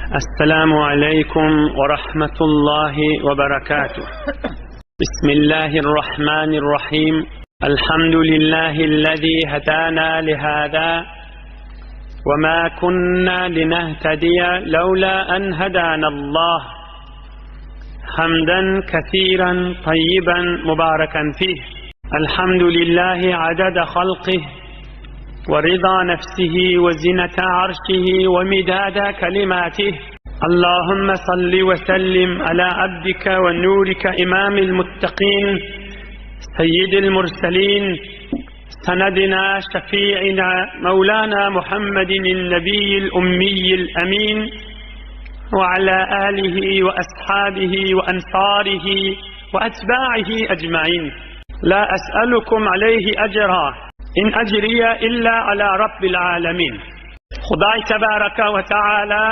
Esselamu aleýkum we rahmetullahi we berekatuh. Bismillahirrahmanirrahim. Elhamdülillahi'llezî hedâna lihâzâ ve mâ kunnâ linehtediye lewlâ en hedânallah. Hamden kesiren tayyiben mübareken fih. Elhamdülillahi adede halqih ورضا نفسه وزنة عرشه ومداد كلماته اللهم صل وسلم على عبدك ونورك إمام المتقين سيد المرسلين سندنا شفيعنا مولانا محمد النبي الأمي الأمين وعلى آله وأصحابه وأنصاره وأتباعه أجمعين لا أسألكم عليه أجرا إن أجري إلا على رب العالمين Hudaý tebaraka we taala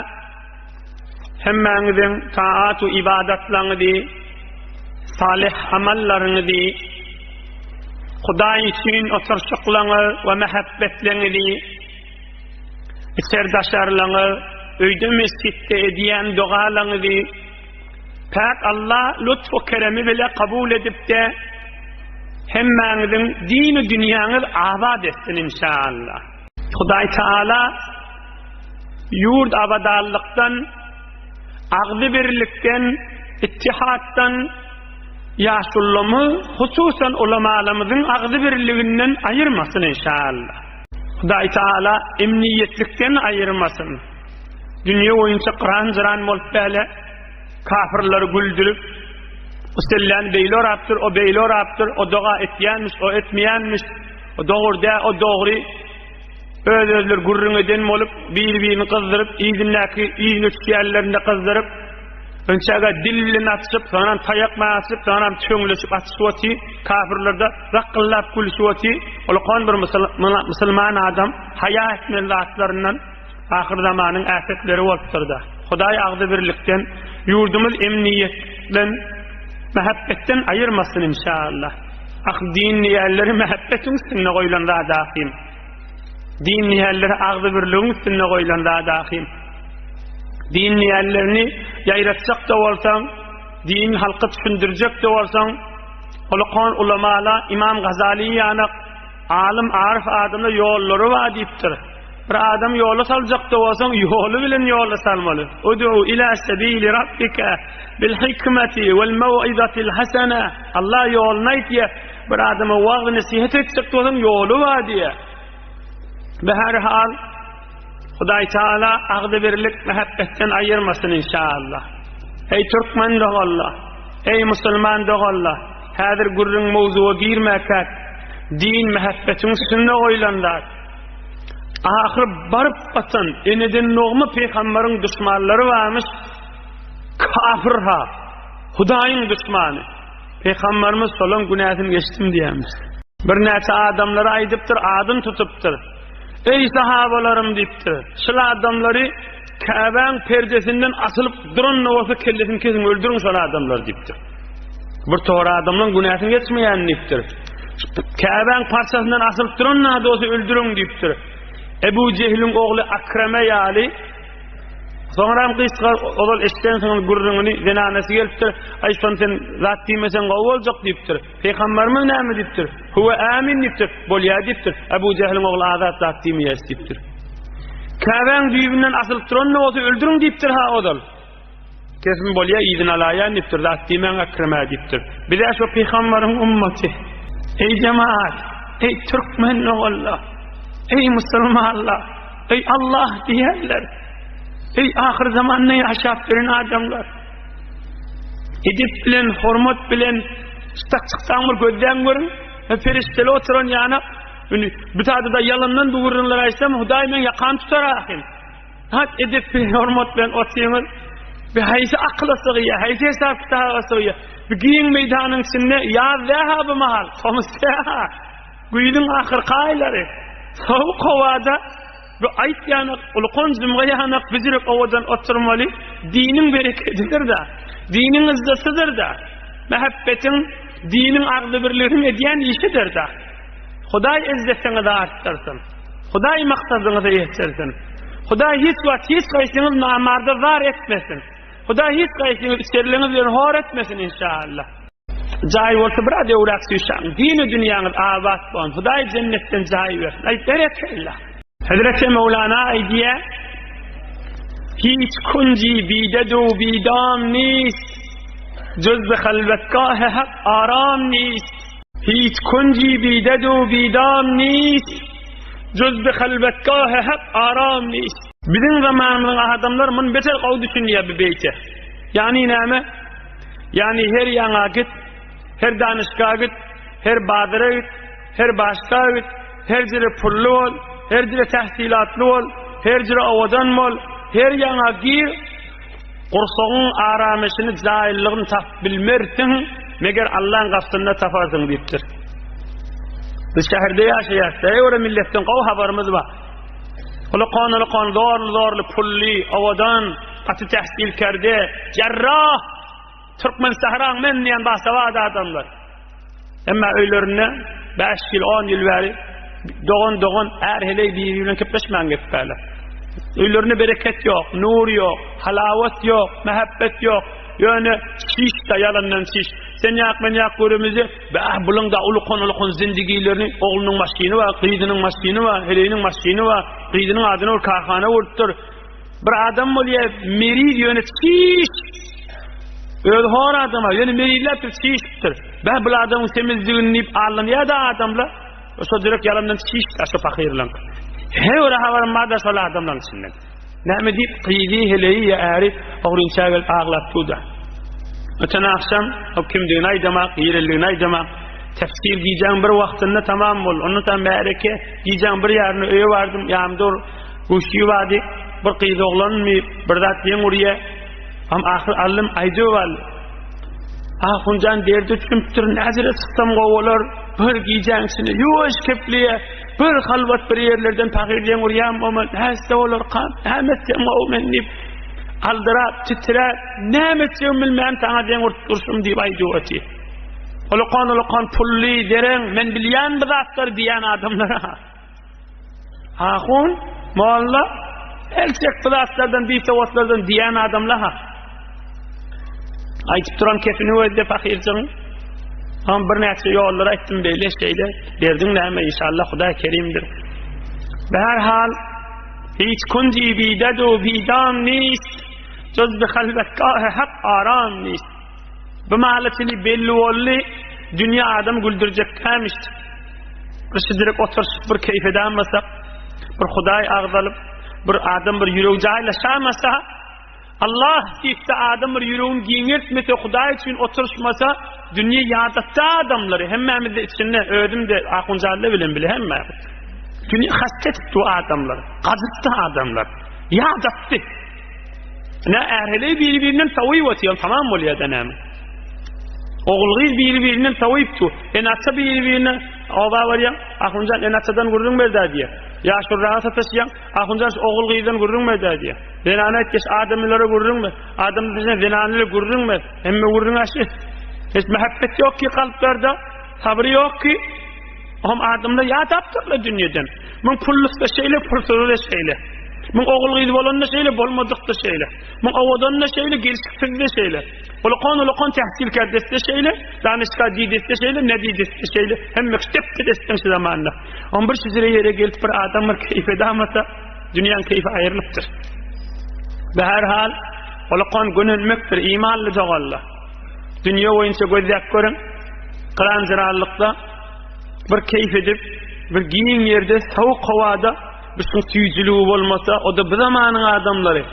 hemmäňiziň taat we ibadatlaryňyzy, salyh amallaryňyzy, Hudaý üçin oturyşyklaryňyz we mähebbetleňizi, içer-daşarlaryňyz, öýde mesjitde edýän dogalaryňyzy Päk Allah lutf-u keremi bile kabul edip-de, hemmäňiziň dini dünýäňiz abat etsin inşaallah. Hudaý Taala ýurt abadanlykdan, agzybirlikden, ittihatdan ýaşulymyz, hususan ulamalarymyzyň agzybirliginden aýyrmasyn inşaallah. Hudaý Taala emniýetlikden aýyrmasyn. Dünýe boýunça gyran-jyran bolup bäle kafyrlary güldürip, o sellän beýle orapdyr, o beýle orapdyr, o doga etýänmiş, o etmeýänmiş, o dogry dä, o dogry. Öz-özleri gürrüň eden bolup, biri-birini gyzdyryp, yzyndaky yzyna düşýänlerini-de gyzdyryp, önçäge dil bilen atyşyp, soňram taýak bilen atyşyp, soňram tüfeňleşip atyşyp otyr, kafyrlar-da zakgyllap gülüşip otyr. Olakan bir musulman adam haýa etmeli zatlaryndan Ahyrzamanyň äpetleri bolupdyr-da. Hudaý agzybirlikden, ýurdumyz emniýetden, mähebbetden aýyrmasyn inşallah. Ah din diýenleri mähebbetiň üstünde goýlan zat ahym. Din diýenleri agzybirligiň üstünde goýlan zat ahym. Din diýenlerini ýaýratjak-da bolsaň, din halka düşündirjek-de bolsaň, ulakan ulamala Imam Gazali ýanak alym aryf adamlar ýollary bar diýipdir. Bir adam ýola saljak-da bolsaň, ýoly bilen ýola salmaly. Udu ila sebili rabbika bil hikmeti wal maw'izatil hasana. Allah ýoluny aýtýar. Bir adama wagyz nesihat etjek bolsaň, ýoly bar diýýär. Be her hal Hudaý Taala agzybirlik, mähebbetden aýyrmasyn inşallah. Eý türkmen doganlar, eý musulman doganlar, häzir gürrüň mowzuga girmäkäk, din mähebbetiň üstünde goýlan zat. Ahyr baryp batan eneden nogma pygambaryň duşmanlary barmyş, kafir-ha, Hudaýyň duşmany. Pygambarymyz şolaň günäsini geçdim diýýärmiş. Birnäçe adamlara aýdypdyr, adyny tutupdyr. Eý sahabalarym diýipdir, şul adamlary Käbäň perdesinden asylyp duran-da bolsa kellesini kesiň öldüriň şol adamlary diýipdir. Bir towar adamlaryň günäsini geçmeýän diýipdir. Käbäň parçasyndan asylyp duran nada bolsa öldüriň diýipdir. Ebu Jehiliň ogly Akreme ýaly Soňram gysga ozal eşidensiňiz gürrüňini zenanasy gelipdir. Aý şony sen zat diýmeseň gowy boljak diýipdir. Pygamberimiz näme diýipdir? Huwe amin diýipdir. Bolýa diýipdir. Ebu Jehiliň ogly azat zat diýmeýär diýipdir. Käbäň düýbünden asylyp duran bolsa öldüriň diýipdir ha ozal. Kesim bolýa yzyny alaýan diýipdir, zat diýmäň Ekremä diýipdir. Bizä şo pygambaryň ummaty. Eý jemaat, eý türkmen doganlar, eý musulmanlar, eý Allah diýenler, eý ahyr zamanda ýaşap ýören adamlar. Edep bilen, hormat bilen şutak çyksaň bir gözläň görüň. Perişdeli oturan ýana, indi bu taýda ýalandan bu gürrüňleri aýtsam, Hudaý meň ýakamy tutar ahym. Hat edep bilen, hormat bilen otyňyz. Bir haýsy akyla sygýar, haýsy hesap kitaba sygýar. Bir giň meýdanyň içinde ýaz däha bu mahal, tomus däha. Güýzüň ahyrky aýlary. Sowuk howada bu aýt ýanak, ulkan jumga ýanak büzürip owadan oturmaly. Diniň berekedidir-da. Diniň yzzatydyr-da. Mähebbetiň, diniň agzybirliginiň edýän işidir-da. Hudaý yzzetiňizi artdyrsyn. Hudaý maksadyňyza ýetirsin. Hudaý hiç wagt hiç haýsyňyz namarda zar etmesin. Hudaý hiç haýsyňyz içeriliňiz bilen hor etmesin inşallah. Jaý bolsa biraz öwräk süýşäň. Dini dünýäňiz abat bolsun. Hudaý jennetden jaý bersin. Aý berekella. Hezreti Mewlana aýdýar, Hiç kunji bidedu bidam nist, Juz bi halwetgahe hak aram nist. Hiç kunji bidedu bidam nist, Juz bi halwetgahe hak aram nist. Biziň zamanymyzyň adamlary muny beter gowy düşünýär bu beýte. Ýagny näme? Ýagny her ýaňa git, her danyşga git, her bazara git, her başga git, her jere pully bol, her jere tähsilatly bol, her jere owadan bol, her ýaňa gir, gursagyň aramyşyny, jaýlylygyny tapyp bilmersiň, meger Allaň gapysynda taparsyň diýipdir. Biz şäherde ýaşaýarys, şeýle milletden gowy habarymyz bar. Ulakan-ulakan, zorly-zorly, pully, owadan, gaty tähsilkerde, jerrah, Türkmen sähraň men diýen basawat adamlar. Emma öýlerinde 5 ýyl, 10 ýyl bäri dogan-dogan är-heleý biri bilen kepleşmän gepärler. Öýlerinde bereket ýok, nur ýok, halawat ýok, mähebbet ýok. Ýöne çiş-de ýalandan çiş. Sen ýak, men ýak göremizde, bäh, bulaň da ulukan-ulukan zindigilerini, oglunyň maşyny bar, gyzynyň maşyny bar, heleýiniň maşyny bar, gyzynyň adyna bir karhana gurupdyr. Bir adam bolýar, meriz ýöne çiş. Özi hor adama, ýöne merizläpdir, çişipdir. Bäh, bu adamyň semizligini diýip allanýar-da adamlar. Şo direk ýalandan çiş, şo pahyrlaň. Her bir habarym bar-da şol adamlaryň içinden. Näme diýip, gyzy, heleýi ýa äri ogrynça gelip aglap dur-da. Öten agşam, o kimdigini aýdamak, ýerliligini aýdamak, tefsir gijäň bir wagtynda tamam boldy. Ondan soň märeke gijäň bir ýarynda öýe bardym, ýanymda bir guşy bardy, bir gyz oglanmy, bir zat deň urýa. Am ahyr aldym, aýdyp aldy. Ahunjan derdi çümüpdir, näzire çyksam gowy bolar. Bir gijäň içinde ýuwaş kepleýä, bir halwat bir ýerlerden pahyr deň urýam, oma nätse bolarkam, näme etsem gowy men diýip, aldyrap, titräp, näme etjegimi bilmän saňa deň urup durşum diýip aýdyp otyr. Ulakan-ulakan pully, zereň, men bilýän bu zatlary diýýän adamlara. Ahun, molla, el çek bu zatlardan, bisowatlardan diýen adamlar-ha. Aýdyp duran kepini gözde pahyrjygyň. Am birnäçe ýollar aýtdym beýle şeýle. Derdiň näme inşallah Hudaý kerimdir. Berhal hiç kunji bidedu bidam nist. Juz bi halwetgahe hak aram nist. Bu mahala çenli belli boldy, dünýä adam güldürjek dälmiş. Bir şidirek oturyşyp bir keýp edämesek, bir Hudaý agzalyp, bir adam bir ýüregi jaýlaşamasa, Allah diýip-de adam bir ýüregini giňeltmese, Hudaý üçin oturyşmasa, dünýe ýadatdy adamlary, hemmämiz-de içinde, özüm-de, Ahunjalla bilen bile hemmämiz. Dünýe hasta etdi adamlary, gajytdy adamlary, ýadatdy. Ne är-heleý biri-birinden sowyp otyr, tamam bolýar-da näme. Ogul-gyz biri-birinden sowyp dur. Ene-ata biri-birine oba barýaň, Ahunjan ene-atadan gürrüň ber-dä diýýär. Ýaşululara sataşýaň, Ahunjan şu ogul-gyzdan gürrüň ber-dä diýýär. Zenana aýtýar, şu adamlara gürrüň ber. Adam diýse zenanlara gürrüň ber. Hemme gürrüň aşy. Hiç mähebbet ýok ki kalplarda, sabyr ýok ki. Ohm adamlar ýadapdyrlar dünýeden. Muň pullysy-da şeýle, pulsuzy-da şeýle. Muň ogul-gyz bolany-da şeýle, bolmadyk-da şeýle. Muň owadany-da şeýle, gelşiksizi-de şeýle. Ulakan-ulakan tähsilkerdesi-de şeýle, danyşga didesi-de şeýle, nedidesi-de şeýle. Hemme kişi depde-dessin şu zamanda. Oň bir şijire ýere gelip bir adam bir keýpe damasa, dünýäň keýfi aýrylypdyr. Bäherhal, ulakan gönenmekdir, imanly doganlar. Dünýe boýunça gözläp görüň, gyran-jyranlykda bir keýp edip, bir giň ýerde, sowuk howada bir şuň süýjüligi bolmasa, o-da bu zamanyň adamlary.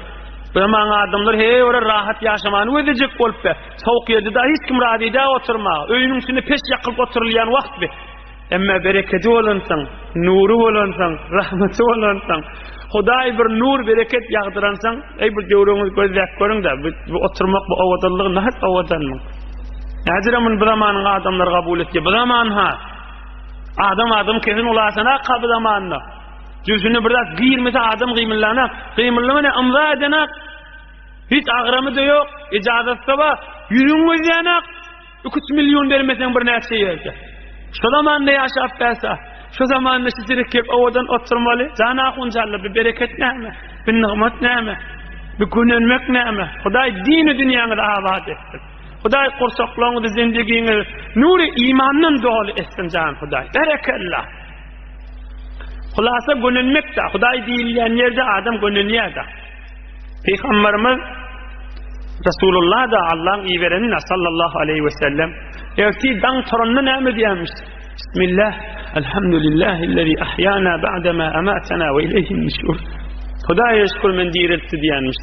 Bu zamanyň adamlary heý bir rahat ýaşamany gözlejek bolup be. Sowuk ýerde dagy hiç kim razy däl oturmaga. Öýüniň içinde peç ýakylyp oturylýan wagt bi. Emma berekedi bolansoň, nury bolansoň, rahmeti bolansoň, Hudaý bir nur, bereket ýagdyransoň, eý bir döwrüňizi gözläp görüň-de, bu, bu oturmak, bu owadanlygy nähili owadanmyň? Nädire muny bu zamanyň adamlary kabul etdi? Bu zaman ha. Adam adam kesin ulasanak ha bu zamanda. Jübsüne bir zat girmese adam gymyllanak. Gymyllama ne ymza edenak. Hiç agramy da ýok, ijazatda bar. Ýüzüň gözleýänak. Iki-üç million bermeseň birnäçe ýerde. Şo zamanda ýaşap bäsa. Şo zamanda şijirik gelip owadan oturmaly. Jan ahunjalla bir bereket näme? Bi nygmat näme? Bi gönenmek näme? Hudaý dini dünýäňizi abat etsin. Hudaý gursaklaryňyzy, zendegiňizi nury imandan doly etsin jan Hudaý. Berekella. Hulasa gönenmek-de, Hudaý diýilýän ýerde adam gönenýär-de. Pygamberimiz Resulullah da Allahyň iberenine sallallahu aleyhi ve sellem ertir daň turanda näme diýýärmiş? Bismillah, elhamdülillahillezî ahyana ba'dema amatana ve ileyhin nüşur. Hudaýa şükür men diriltdi diýýärmiş.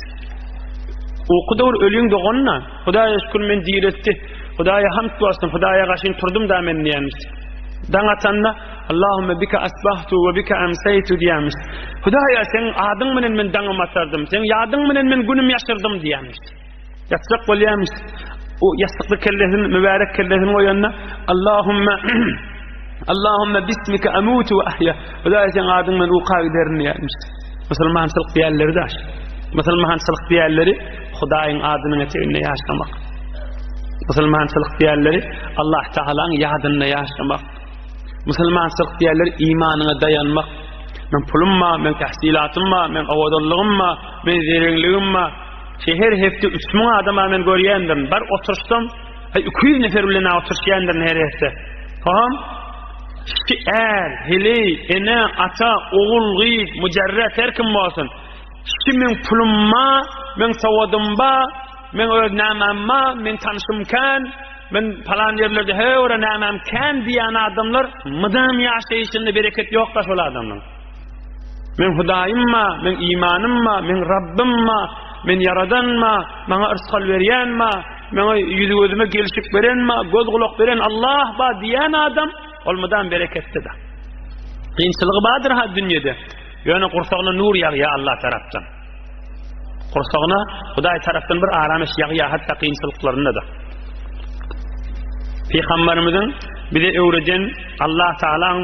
Uky döwür ölüň doganyna Hudaýa şükür men diriltdi. Hudaýa hamd bolsun, Hudaýa gaşyn turdum da men diýýärmiş. Daň atanda Allahümme bike asbahtu we bike emseýtu diýýärmiş. Hudaýa seň adyň bilen men daňym atardym, seň ýadyň bilen men günüm ýaşyrdym diýýärmiş. Ýatjak bolýarmyş. O ýassykda kellesini, mübärek kellesini goýanda Allahümme Allahümme bismike amutu we ahýa. Hudaýa seň adyň bilen uka giderin diýýärmiş. Musulmançylyk diýenleri daş. Musulmançylyk diýenleri Hudaýyň adynyň eteginde ýaşamak. Musulmançylyk diýenleri Allah Taalaň ýadynda ýaşamak. Musulmançylyk diýenleri imanyňa daýanmak. Men pulum bar, men tahsilatym bar, men owadanlygym bar, men zereňligim bar. Şe her hepde 3000 adama men görýändirin. Bar otursam, aý 200 nefer bilen oturşýandyryn her hepde. Tamam? Şi är, heleý, ene, ata, ogul, gyz, mujarret her kim bolsun. Şi meň pulum bar, meň sowadym bar, meň öz nämäm bar, meň tanşym kän, men palan ýerlerde höwre nämäm kän diýen adamlar mydam ýaşaýşynda bereket ýok-da şol adamlaryň. Men Hudaýym bar, meň imanym bar, meň Rabbym bar, men ýaradan bar, maňa yrsgal berýän bar, maňa ýüzi gözüme gelşik beren bar, göz gulak beren Allah bar diýen adam ol mydam bereketde-de. Kynçylygy bardyr ha dünýede. Ýöne gursagyna nur ýagýar Allah tarapdan. Gursagyna Hudaý tarapdan bir aramyş ýagýar hatda kynçylyklarynda-da. Pygamberimiziň bize öwreden Allah Taalaň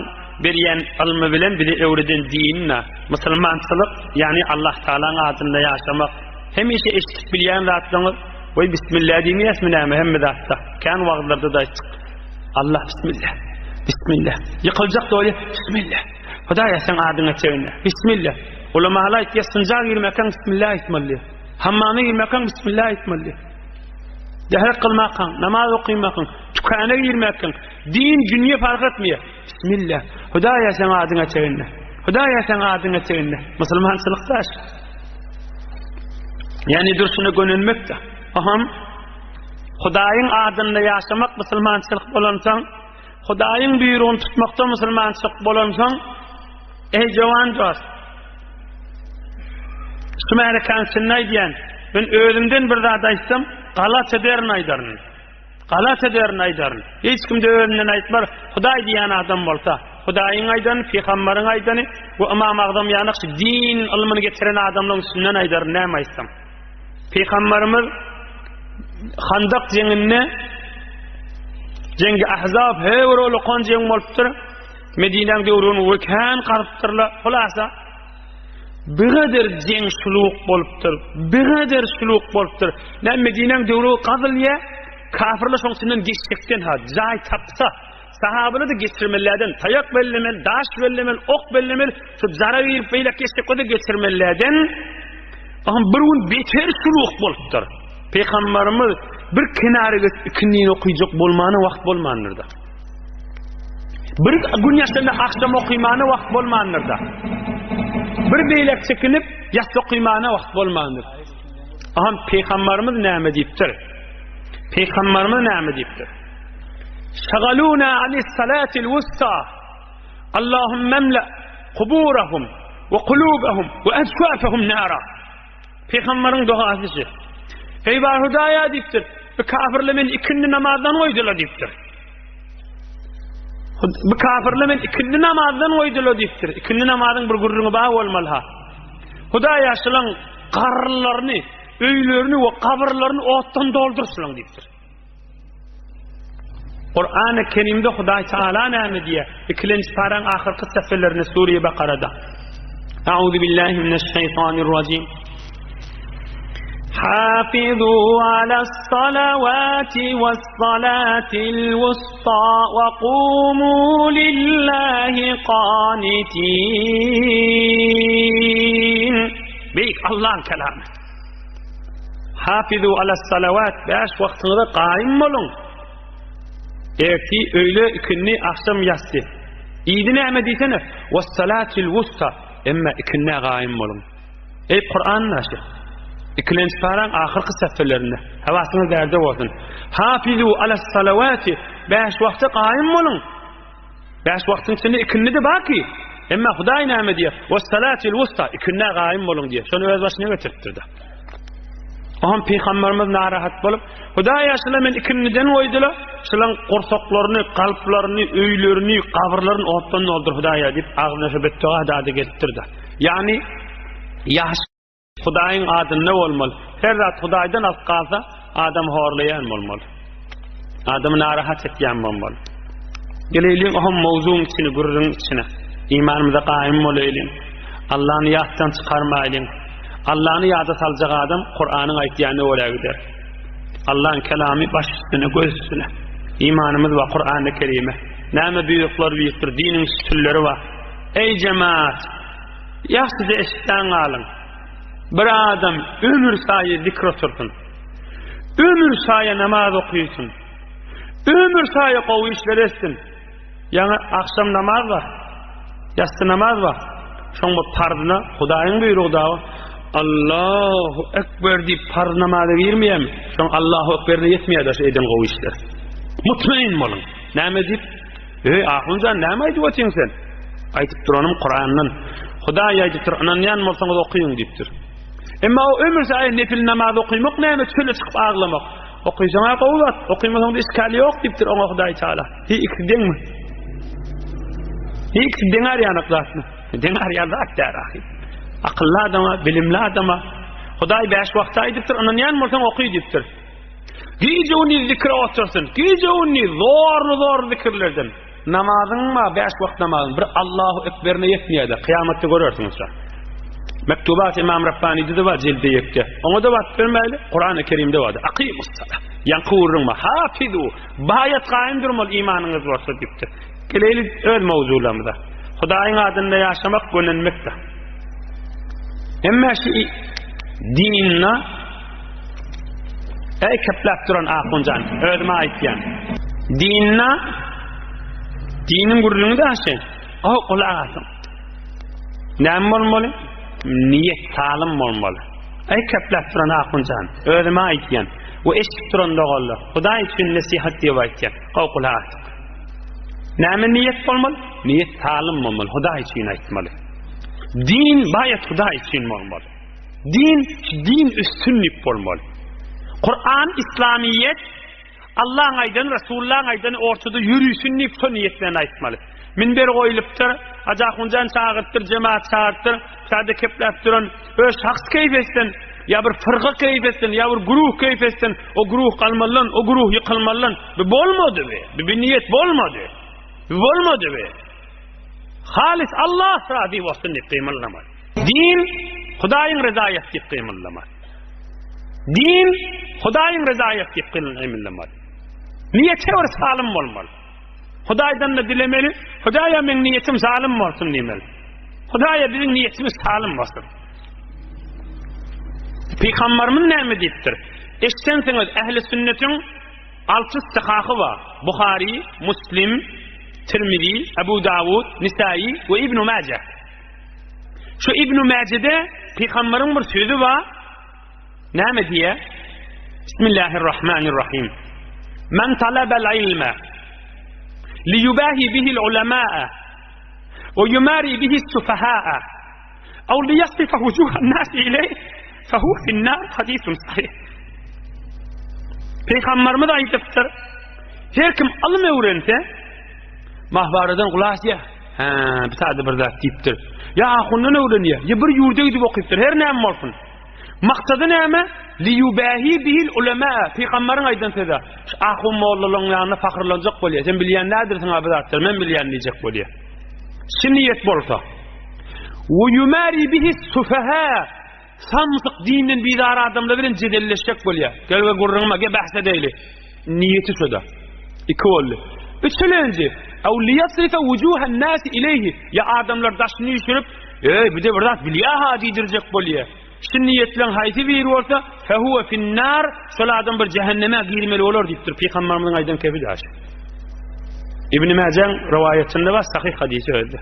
berýän ylmy bilen bize öwreden dinine musulmançylyk, ýagny Allah Taalaň adynda ýaşamak. Hemişe eşidip bilýän zatlaryňyz, Weý bismillah diýmeýäsmi näme hemme zatda? Kän wagyzlarda-da aýtdyk. Allah bismillah. Bismillah. Ýykyljak doly bismillah. Hudaýa seň adyňa çeginýär. Bismillah. Ulamalar aýtýar, synja girmekäň bismillah aýtmaly diýýär. Hammama girmekäň bismillah aýtmaly diýýär. Dähret kylmakaň, namaz okymakaň, tükana girmekäň, din, dünýe fark etmeýär. Bismillah. Hudaýa seň adyňa çeginýär. Hudaýa seň adyňa çeginýär. Musulmançylyk daş. Ýani durşuna gönenmek-de. Aham Hudaýyň adynda ýaşamak musulmançylyk bolansoň, Hudaýyň buýrugyny tutmakda musulmançylyk bolansoň, eý jowan dost, şu märekäň içinde aýdýan, men özümden bir zat aýtsam, galat ederin aýdaryn. Galat ederin aýdaryn. Hiç kimde özünden aýtmar, Hudaý diýen adam bolsa, Hudaýyň aýdany, pygambaryň aýdany we Ymam Agzam ýanak şu din ylmyny getiren adamlaryň üstünden aýdaryn näme aýtsam. Pygamberimiz Handak jeňinde Jeňgi Ahzab her bir ulukan jeň bolupdyr. Medinäň döwrüni we kän garypdyrlar. Hulasa bir jeň şuluk bolupdyr. Bir şuluk bolupdyr. Näme Medinäň döwri gazylýar, kafirler şoň içinden geçjekden ha jaý tapsa Sahabalary geçirmelilerden, taýak bellemeli, daş bellemeli, ok bellemeli, şu jara girip beýlek geçjek bolsa geçirmelilerden, Aham bir gün beter şuluk bolupdyr. Peygamberimiz bir kenara geçip ikindini okuyacak bolmana wagt bolmandyr da. Bir gün ýaşanda akşam okymana wagt bolmandyr da. Bir beýlek çekinip ýas okymana wagt bolmandyr. Aham Peygamberimiz näme diýipdir? Peygamberimiz näme diýipdir? Şagaluna anis salatil wusta. Allahümme emle kuburahum we kulubahum we ejfafahum nara. Peygamberin duasy şu. Ey bar Hudaýa diýipdir. Bu kafirler men ikindi namazdan goýdular diýipdir. Bu kafirler men ikindi namazdan goýdular diýipdir. Ikindi namazyň bir gürrüňi bar bolmaly ha. Hudaýa şulaň garrylaryny, öýlerini we gabyrlaryny otdan doldursyň diýipdir. Kur'an-ı Kerimde Hudaý Teala näme diýýär? Ikilenji paraň ahyrky sähfelerinde Sure Bakarada. Euzu billahi mineşşeýtanirrajim. Hafizu alas salavati was salatil wusta we qumu lillahi qanitin. Beýik Allaň kelamy. Hafizu alas salawat, bäş wagtyňyza gaýym boluň. Erti, öýle, ikindi, agşam, ýassy. Yzy näme diýsene? Was-salatil wusta, emma ikindä gaýym boluň. Eý Kuran naşy. Ikilenji paraň ahyrky sähfelerinde. Hawasyňyz bärde bolsun. Hafizu alas salawati, bäş wagta gaýym boluň. Bäş wagtyň içinde ikindi-de bar ki. Emma Hudaý näme diýýär? Was-salatil wusta, ikindä gaýym boluň diýýär. Şony öz başyna getiripdir-de. Oňam pygamberimiz narahat bolup, Hudaýa şula men ikindiden goýdular, şulaň gursaklaryny, kalplaryny, öýlerini, gabyrlaryny otdan doldur Hudaýa diýip, agzyna şu betdoga dady gelipdir-de. Ýagny ýaş Hudaýyň adynda bolmaly. Her zat Hudaýdan alyp galsa, adam horlaýan bolmaly. Adamy narahat etýän bolmaly. Geleýliň ohm mowzugyň içine, gürrüň içine. Imanymyza gaýym bolaýlyň. Allany ýatdan çykarmaýlyň. Allany ýada saljak adam Kuranyň aýtýanyna görä gider. Allaň kelamy baş üstüne, göz üstüne. Imanymyz bar Kurany Kerime. Näme buýruklar buýrupdyr, diniň sütünleri bar. Eý jemaat! Ýagşyja eşitmän galyň. Bir adam ömür saýy zikr otursyn. Ömür saýy namaz okysyn. Ömür saýy gowy işler etsin. Ýaňy agşam namaz bar. Ýassy namaz bar. Şoň bir parzyna Hudaýyň buýrugy dagy Allahu Ekber diýip parz namaza girmeýärmi? Şoň Allahu Ekberine ýetmeýär-de şu eden gowy işler. Mutmain boluň. Näme diýip? Eý, ahunjan, näme aýdyp otyň sen? Aýdyp duranym Kurandan. Hudaý aýdypdyr, ynanýan bolsaňyz okyň diýipdir. Emma o ömür saýy nepil namaz okymak näme, çöle çykyp aglamak. Okysaň-a gowy zat, okymasaň-da işgali ýok diýipdir oňa Hudaý Taala. Hi ikisi deňmi? Hi ikisi deň arýanak zatmy? Deň arýan zat däl ahy. Akylly adama, bilimli adama Hudaý bäş wagtda aýdypdyr, ynanýan bolsaň oky diýipdir. Gije-gündiz zikre otursyn. Gije-gündiz zorly-zorly zikirlerden. Namazyň bar, bäş wagt namazyň bir Allahu Ekberine ýetmeýär-de, kyýamatda görersiňiz şa. Mektubat Imam Rabbanyda-da bar jildi ýekde. Oňa-da wagt bermäýli, Kurany Kerimde bar. Akymus-salah. Ýaňky gürrüň bar. Hafizu. Baýat gaýym durmaly imanyňyz bolsa diýipdir. Geleýli öz mowzularymyza. Hudaýyň adynda ýaşamak gönenmekdir. Emma şu dinna Eý kepläp duran ahunjan, özüme aýtýan. Dinna diniň gürrüňi daşy. O gulak asyň. Näme bolmaly? Niýet salym bolmaly. Eý kepläp duran ahunjan, özüme aýtýan. We eşidip duran doganlar, Hudaý üçin nesihat diýip aýtýan. Gowy gulak asyň. Näme niýet bolmaly? Niýet salym bolmaly, Hudaý üçin aýtmaly. Din baýat Hudaý üçin bolmaly. Din, din üstünlik bolmaly. Kuran, İslamiyet, Allah'ın aýdany, Resulullah'ın aýdany ortada ýörüsün diýip şo niýet bilen aýtmaly. Minber goýulypdyr, Hajy Ahunjan çagyrypdyr, jemaat çagyrypdyr, sada kepläp duran öz şahs keýp etsin, ýa bir fyrga keýp etsin, ýa bir guruh keýp etsin, o guruh galmalydan, o guruh ýykylmalydan. Bu bolmady be. Bu bir niýet bolmady. Bu bolmady be. Halis Allah razy bolsun diýip gymyldamaly. Din Hudaýyň rezaýaty diýip gymyldamaly. Din Hudaýyň rezaýaty diýip gymyldamaly. Niýeti bir salym bolmaly. Hudaýdan da dilemeli, Hudaýa meň niýetim salym bolsun diýmeli. Hudaýa biziň niýetimiz salym bolsun. Pygamberimiz näme diýipdir? Eşdensiňiz ähli sünnetiň alty sahahy bar. Buhary, Muslim, Tirmizi, Abu Dawud, Nisai we Ibn Majah. Şu Ibn Majede pygamberiň bir sözi bar. Näme diýýär? Bismillahirrahmanirrahim. Men talabal ilme li yubahi bihi al-ulama we yumari bihi as-sufaha aw li yasrifa wujuh an-nas ilayh fa huwa fi an-nar hadisun sahih. Peygamberimiz aýdypdyr. Her kim ylym öwrense, mahbaradan gulak asýar. Hä, bir sada bir zat diýipdir. Ýa ahundan öwrenýär, ýa bir ýurda gidip okypdyr, her näme bolsun. Maksady näme? Liyubahi bihil ulema, pygamberiň aýdan sözi. Şu ahun mollalaryň ýanynda pahyrlanjak bolýar. Sen bilýän nädirsiň bu zatlary, men bilýän diýjek bolýar. Şu niýet bolsa. Ve yumari bihi sufaha. Samsyk dinden bizar adamlar bilen jedelleşjek bolýar. Gel we gürrüňime, gel bahs edeýli. Niýeti şoda. Iki boldy. Üçülenji, aw liyasrifa wujuhan nas ilayhi. Ya adamlar daşyny üýşürip, Eý, bu-da bir zat bilýär-ha diýdirjek bolýar. Şu niýetleň haýsy biri bolsa, fehuwe finnar, şol adam bir jähenneme girmeli bolar diýipdir. Pygamberimiziň aýdan kebi daş. Ibn Mäjeň rowaýatynda bar, sahyh hadysy özde.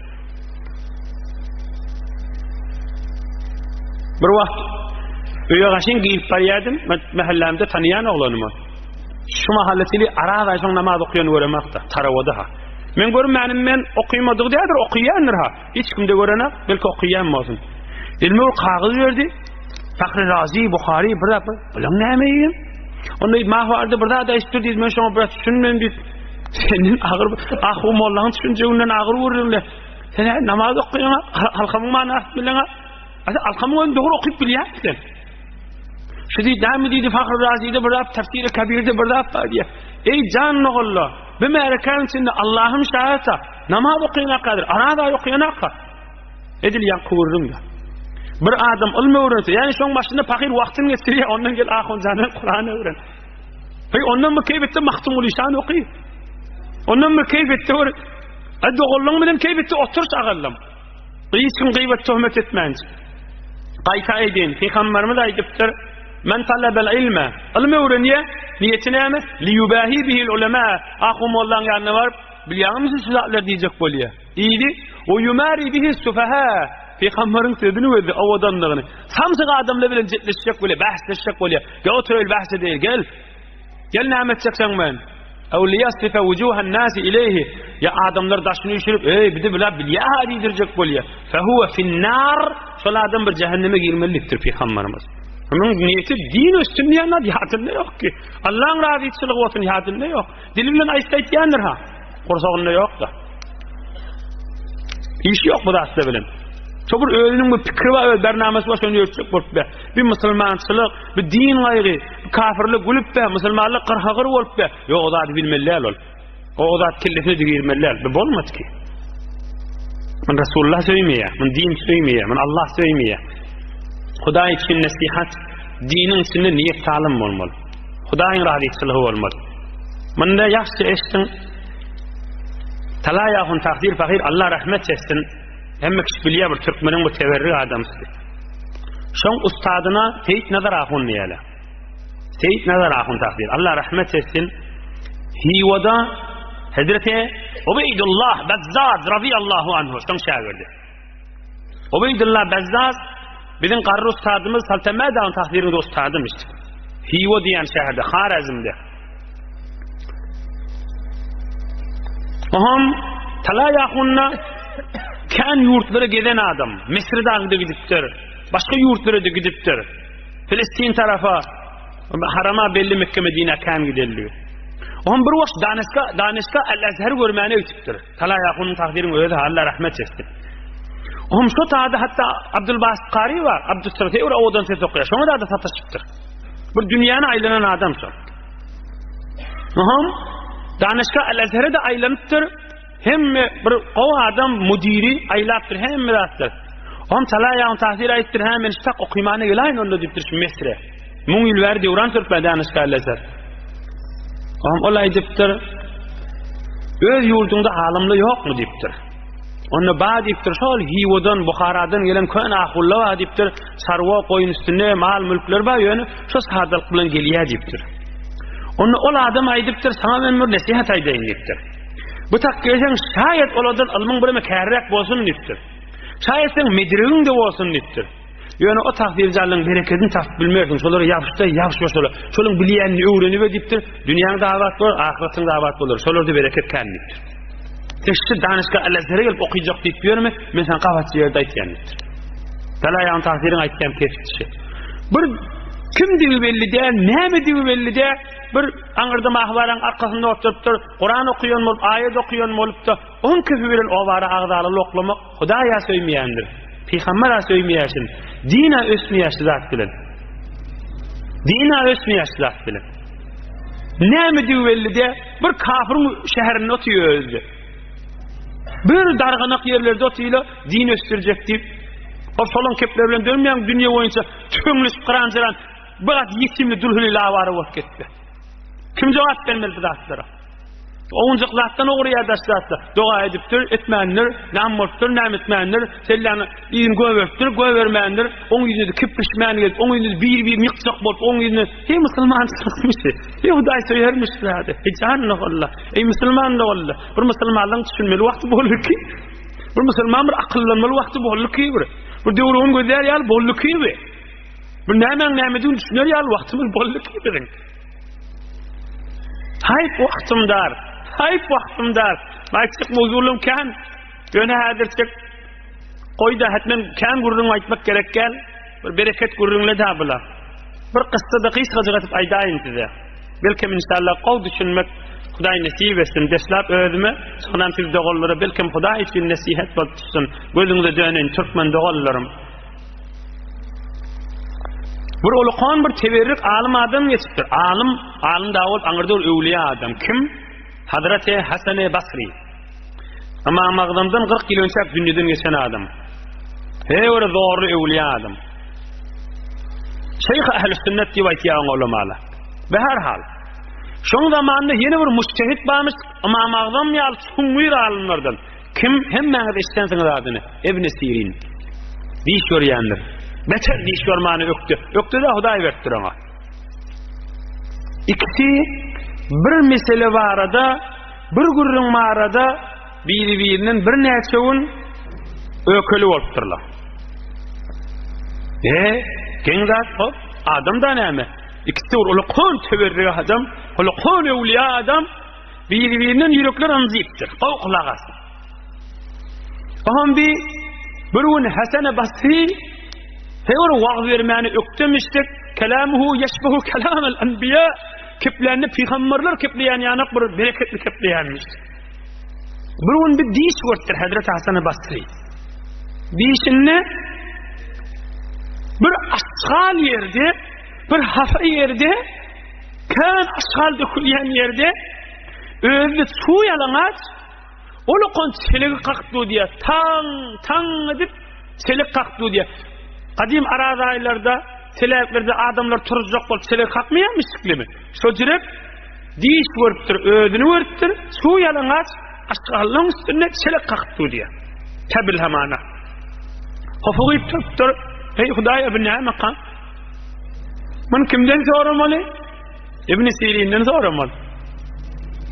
Bir wagt öýe gaşyn girip barýardym, mähellämde tanýan oglanymy. Şu mahalletili Araz aýşoň namaz okaýan göremakda, tarawada ha. Men görmänim men okymadygy däldir, okaýandyr ha. Hiç kimde görenak, belki okaýan bolsun. Elime bir kagyz berdi. Fahri Razi, Buhari bir zat, bulan näme diýdim. Onda mahwarda bir zat aýdypdyr diýdi, men şoňa biraz düşünmedim diýdi. Senden agyr, ahu mollaň düşünjeginden agyr görüňle. Sen namaz okaýaň, halkamyň manysyny bileňä. Alkamyň özüni dogry okyp bilýärmi sen? Şu diýdi, näme diýdi Fahri Razide bir zat, Tefsiri Kabirde bir zat bar diýýär. Eý jan ogullar, bu märekäniň içinde Allahym şaýatsa, namaz okaýan akadyr, araz aý okaýan aka. Edil ýaňky gürrüňde. Bir adam ylm öwrense, ýagny şoň başynda pahyr wagtyny geçirýär, ondan gel ahunjandan Kuran öwren. Heý, ondan bir keýp etde Magtymguly şan oky. Ondan bir keýp etde bir Ay doganlyň bilen keýp etde oturyş agallym. Hiç kim gyýbat töhmet etmänçe. Gaýta aýdyn, Pygamberimiz aýdypdyr, Men talabel ilme, ylym öwrenýär, niýeti näme? Li yubahi bihil ulema, ahu mollaň ýanyna baryp, bilýäňmi siz şu zatlary diýjek bolýar. Diýdi, we yumari bihi sufaha, Pygamberiň sözüni gözle, owadanlygyny. Samsyk adamlar bilen jetleşjek bolýar, bäsleşjek bolýar. Gel otur, bäs edeýin, gel. Gel näme etjek sen men? Ew liyasrifa wujuhan nasi ileýhi. Ýa adamlar daşyny üýşürip, eý, bizi bile bilýä-ha diýdirjek bolýar. Fehuwe finnar. Şol adam bir jähenneme girmeli diýipdir pygamberimiz. Onuň niýeti din ösdün diýen zat ýadynda ýok ki. Allaň razyçylygy bolsun ýadynda ýok. Dili bilen aýtsa aýtýandyr ha. Gursagynda ýok-da. Işi ýok bu zatlar bilen. Şo bir özüniň bir pikiri bar, öz bernamasy bar, şony ýörtjek bolup be. Bir musulmançylyk, bir din gaýgy, bir kafirlik gülüp be, musulmanlyk gyrhagyr bolup be. Ýok, o zady bilmeli däl ol. O zat kellesine de girmeli däl. Bu bolmaz ki. Men Resulullah söýmeýär, men din söýmeýär, men Allah söýmeýär. Hudaý üçin nesihat, diniň içinde niýet salym bolmaly. Hudaýyň razyçylygy bolmaly. Munda ýagşy eşdiň. Talaý ahun tahdir pahyr Allah rahmet etsin. Hemme kişi bilýär bir türkmeniň bu teberrik adamsy. Şoň ustadyna Seýit Nazar ahun diýýärler. Seýit Nazar ahun tahdir. Allah rahmet etsin. Hiwada Hazreti Ubeydullah Bezzaz radıyallahu anhu şoň şägirdi. Ubeýdullah Bezzaz biziň garry ustadymyz Saltemä dagyň tahsiriniň ustadymyş. Hiwa diýen şäherde, Harezmde. Oham Talaý ahunda kän ýurtlara gezen adam. Misri dagyda gidipdir. Başga ýurtlara da gidipdir. Filistin tarafa, harama belli Mekke Medine kän gideldi. Oham bir wagt Daneska, Daneska Al-Azhar görmäne gidipdir. Talaý ahunyň takdyryň özi Alla rahmet etsin. Ohm şo tada hatda Abdulbasit Kary bar, Abdussamat bir owadan ses okaýar. Şoňa da sataşypdyr. Bir dünýäni aýlanan adam şol. Ohm Danyşka Al-Azhara da aýlanypdyr. Hemme bir gowy adam müdiri aýlapdyr hemme zatlar. Ohm Talaý ahun tahdyr aýtdyr, hä men şu tak okymana gelaýyn onda diýipdir şu Mesre. Müň ýyl bäri döwran sürüp Danyşka Al-Azhar. Oňa ol aýdypdyr, Öz ýurduňda alymly ýokmy diýipdir. Onda ba diýipdir, şol Hiwadan, Buharadan gelen köne ahulla bar diýipdir, çarwa goýun üstünde mal-mülkler bar, ýöne şo sadalyk bilen gelýär diýipdir. Onda ol adam aýdypdyr, saňa men bir nesihat aýdaýyn diýipdir. Bu tak gelseň, şaýat olardan ylmyň bireme kärräk bolsun diýipdir. Şaýat seň medregiň-de bolsun diýipdir. Ýöne o tagsyr-jallyň berekedini tapyp bilmersiň. Şolara ýapyş-da, ýapyş şolara. Şolaň bilýänini öwrenibe diýipdir. Dünýäň-de abat bolar, ahyretiň-de abat bolar. Şolarda bereket kän diýipdir. Sen şu danyşga Al-Azhara gelip okyjak diýip ýörme, men saňa gabatçy ýerde aýtýan diýipdir. Dalaýagyň tagsyryň aýtýan kesgitişi. Bir kimdigi belli däl, nämedigi belli däl, bir aňyrda mahwaraň arkasynda oturypdyr, Kuran okaýan bolup, aýat okaýan bolupda, oň kefi bilen obara agzaly loklamak Hudaý-a söýmeýändir. Pygamber-a söýmeýär şuny. Din-a ösmeýär şu zat bilen. Din-a ösmeýär şu zat bilen. Näme diýip belli de, bir kafiriň şäherinde otyr özde. Bir darganak ýerlerde otyr, din ösdürjek diýip. O şolaň kepler bilen dönmeýän dünýe boýunça tüfeňleşip gyran-jyran bir at ýetimli dulhuli lawara bolup ketdi. Kim jogap bermeli bu zatlara? Owunjak zatdan ogurýar daş zatda. Doga edipdir, etmändir, näme bolupdyr, näme etmändir, selläni yzyny göberipdir, göbermändir, oň ýüzüne kiprişmän gelip, oň ýüzüne bir-birini ýykjak bolup, oň ýüzüne, Eý musulmançylykmyş, eý Hudaý söýermiş zady, eý jan doganlar, eý musulman doganlar, bir musulmanlaryň düşünmeli wagty boldy ki, bir musulman bir akyllanmaly wagty boldy ki bir, bir döwrüni gözlär ýaly boldy ki bir, bir nämäň nämedigini düşüner ýaly wagtymyz boldy ki biziň. Haýp wagtym dar, haýp wagtym dar. Aýtjak mowzularym kän. Ýöne häzirçek goý-da, hetmen kän gürrüň aýtmak gerek däl. Bir bereket gürrüňle da bular. Bir kyssada gysgajyk edip aýdaýyn size. Belkem inşallah gowy düşünmek Hudaý nesip etsin. Deslap özüme, soňam siz doganlara belkem Hudaý üçin nesihat bolup düşsün. Gözüňize döneýin türkmen doganlarym. Bir ulukan bir teberrik alym adam geçipdir. Alym, alym da bolup aňyrda bir öwliýa adam. Kim? Hazreti Hasany Basri. Ymam Agzamdan 40 ýyl önçäk dünýeden geçen adam. He bir zorly öwliýa adam. Şeýh Ähli Sünnet diýip aýtýar oňa ulamalar. Be her hal. Şoň zamanynda ýene bir mujtehid barmyş, Ymam Agzam ýaly çuňňur alymlardan. Kim? Hemmäňiz eşidensiňiz adyny. Ibn Sirin. Diş görýändir. Beter diş görmäne ökde. Ökde-de Hudaý beripdir oňa. Ikisi bir mesele barada, bir gürrüň barada biri-birinden birnäçe gün ökeli bolupdyrlar. E, geň zat hop, adam da näme? Ikisi bir ulukan teberrik adam, ulukan öwliýa adam. Biri-birinden ýürekler ynjypdyr. Gowy gulak asyň. Oňam bir bir gün Hasan Basri her wagyz bermäni ökdemişdik. Kelamuhu ýeşbehu kelamal anbiýa. Keplerini pygamberler kepleýän ýanak bir bereketli kepleýänmiş. Bir gün bir diş görüpdir Hazreti Hasan Basri. Dişinde bir aşgal ýerde, bir hafa ýerde Kän aşgal dökülýän ýerde özi suw ýalaňaç, ulukan çelegi kakyp dur diýýär. Taň, taň edip çelek kakyp dur diýýär. Gadym araz aýlarda, çeleklerde adamlar turuzjak bolup çelek kakmaýarmyşdyklamy? Şo jürek diş görüpdir, özüni görüpdir, suw ýalaňaç aşgalyň üstünde çelek kakyp dur diýýär. Täbil hamana. Hopugyp turupdyr. Eý Hudaý, bu näme-ka? Muny kimden soramaly? Ibn Sirinden soramaly.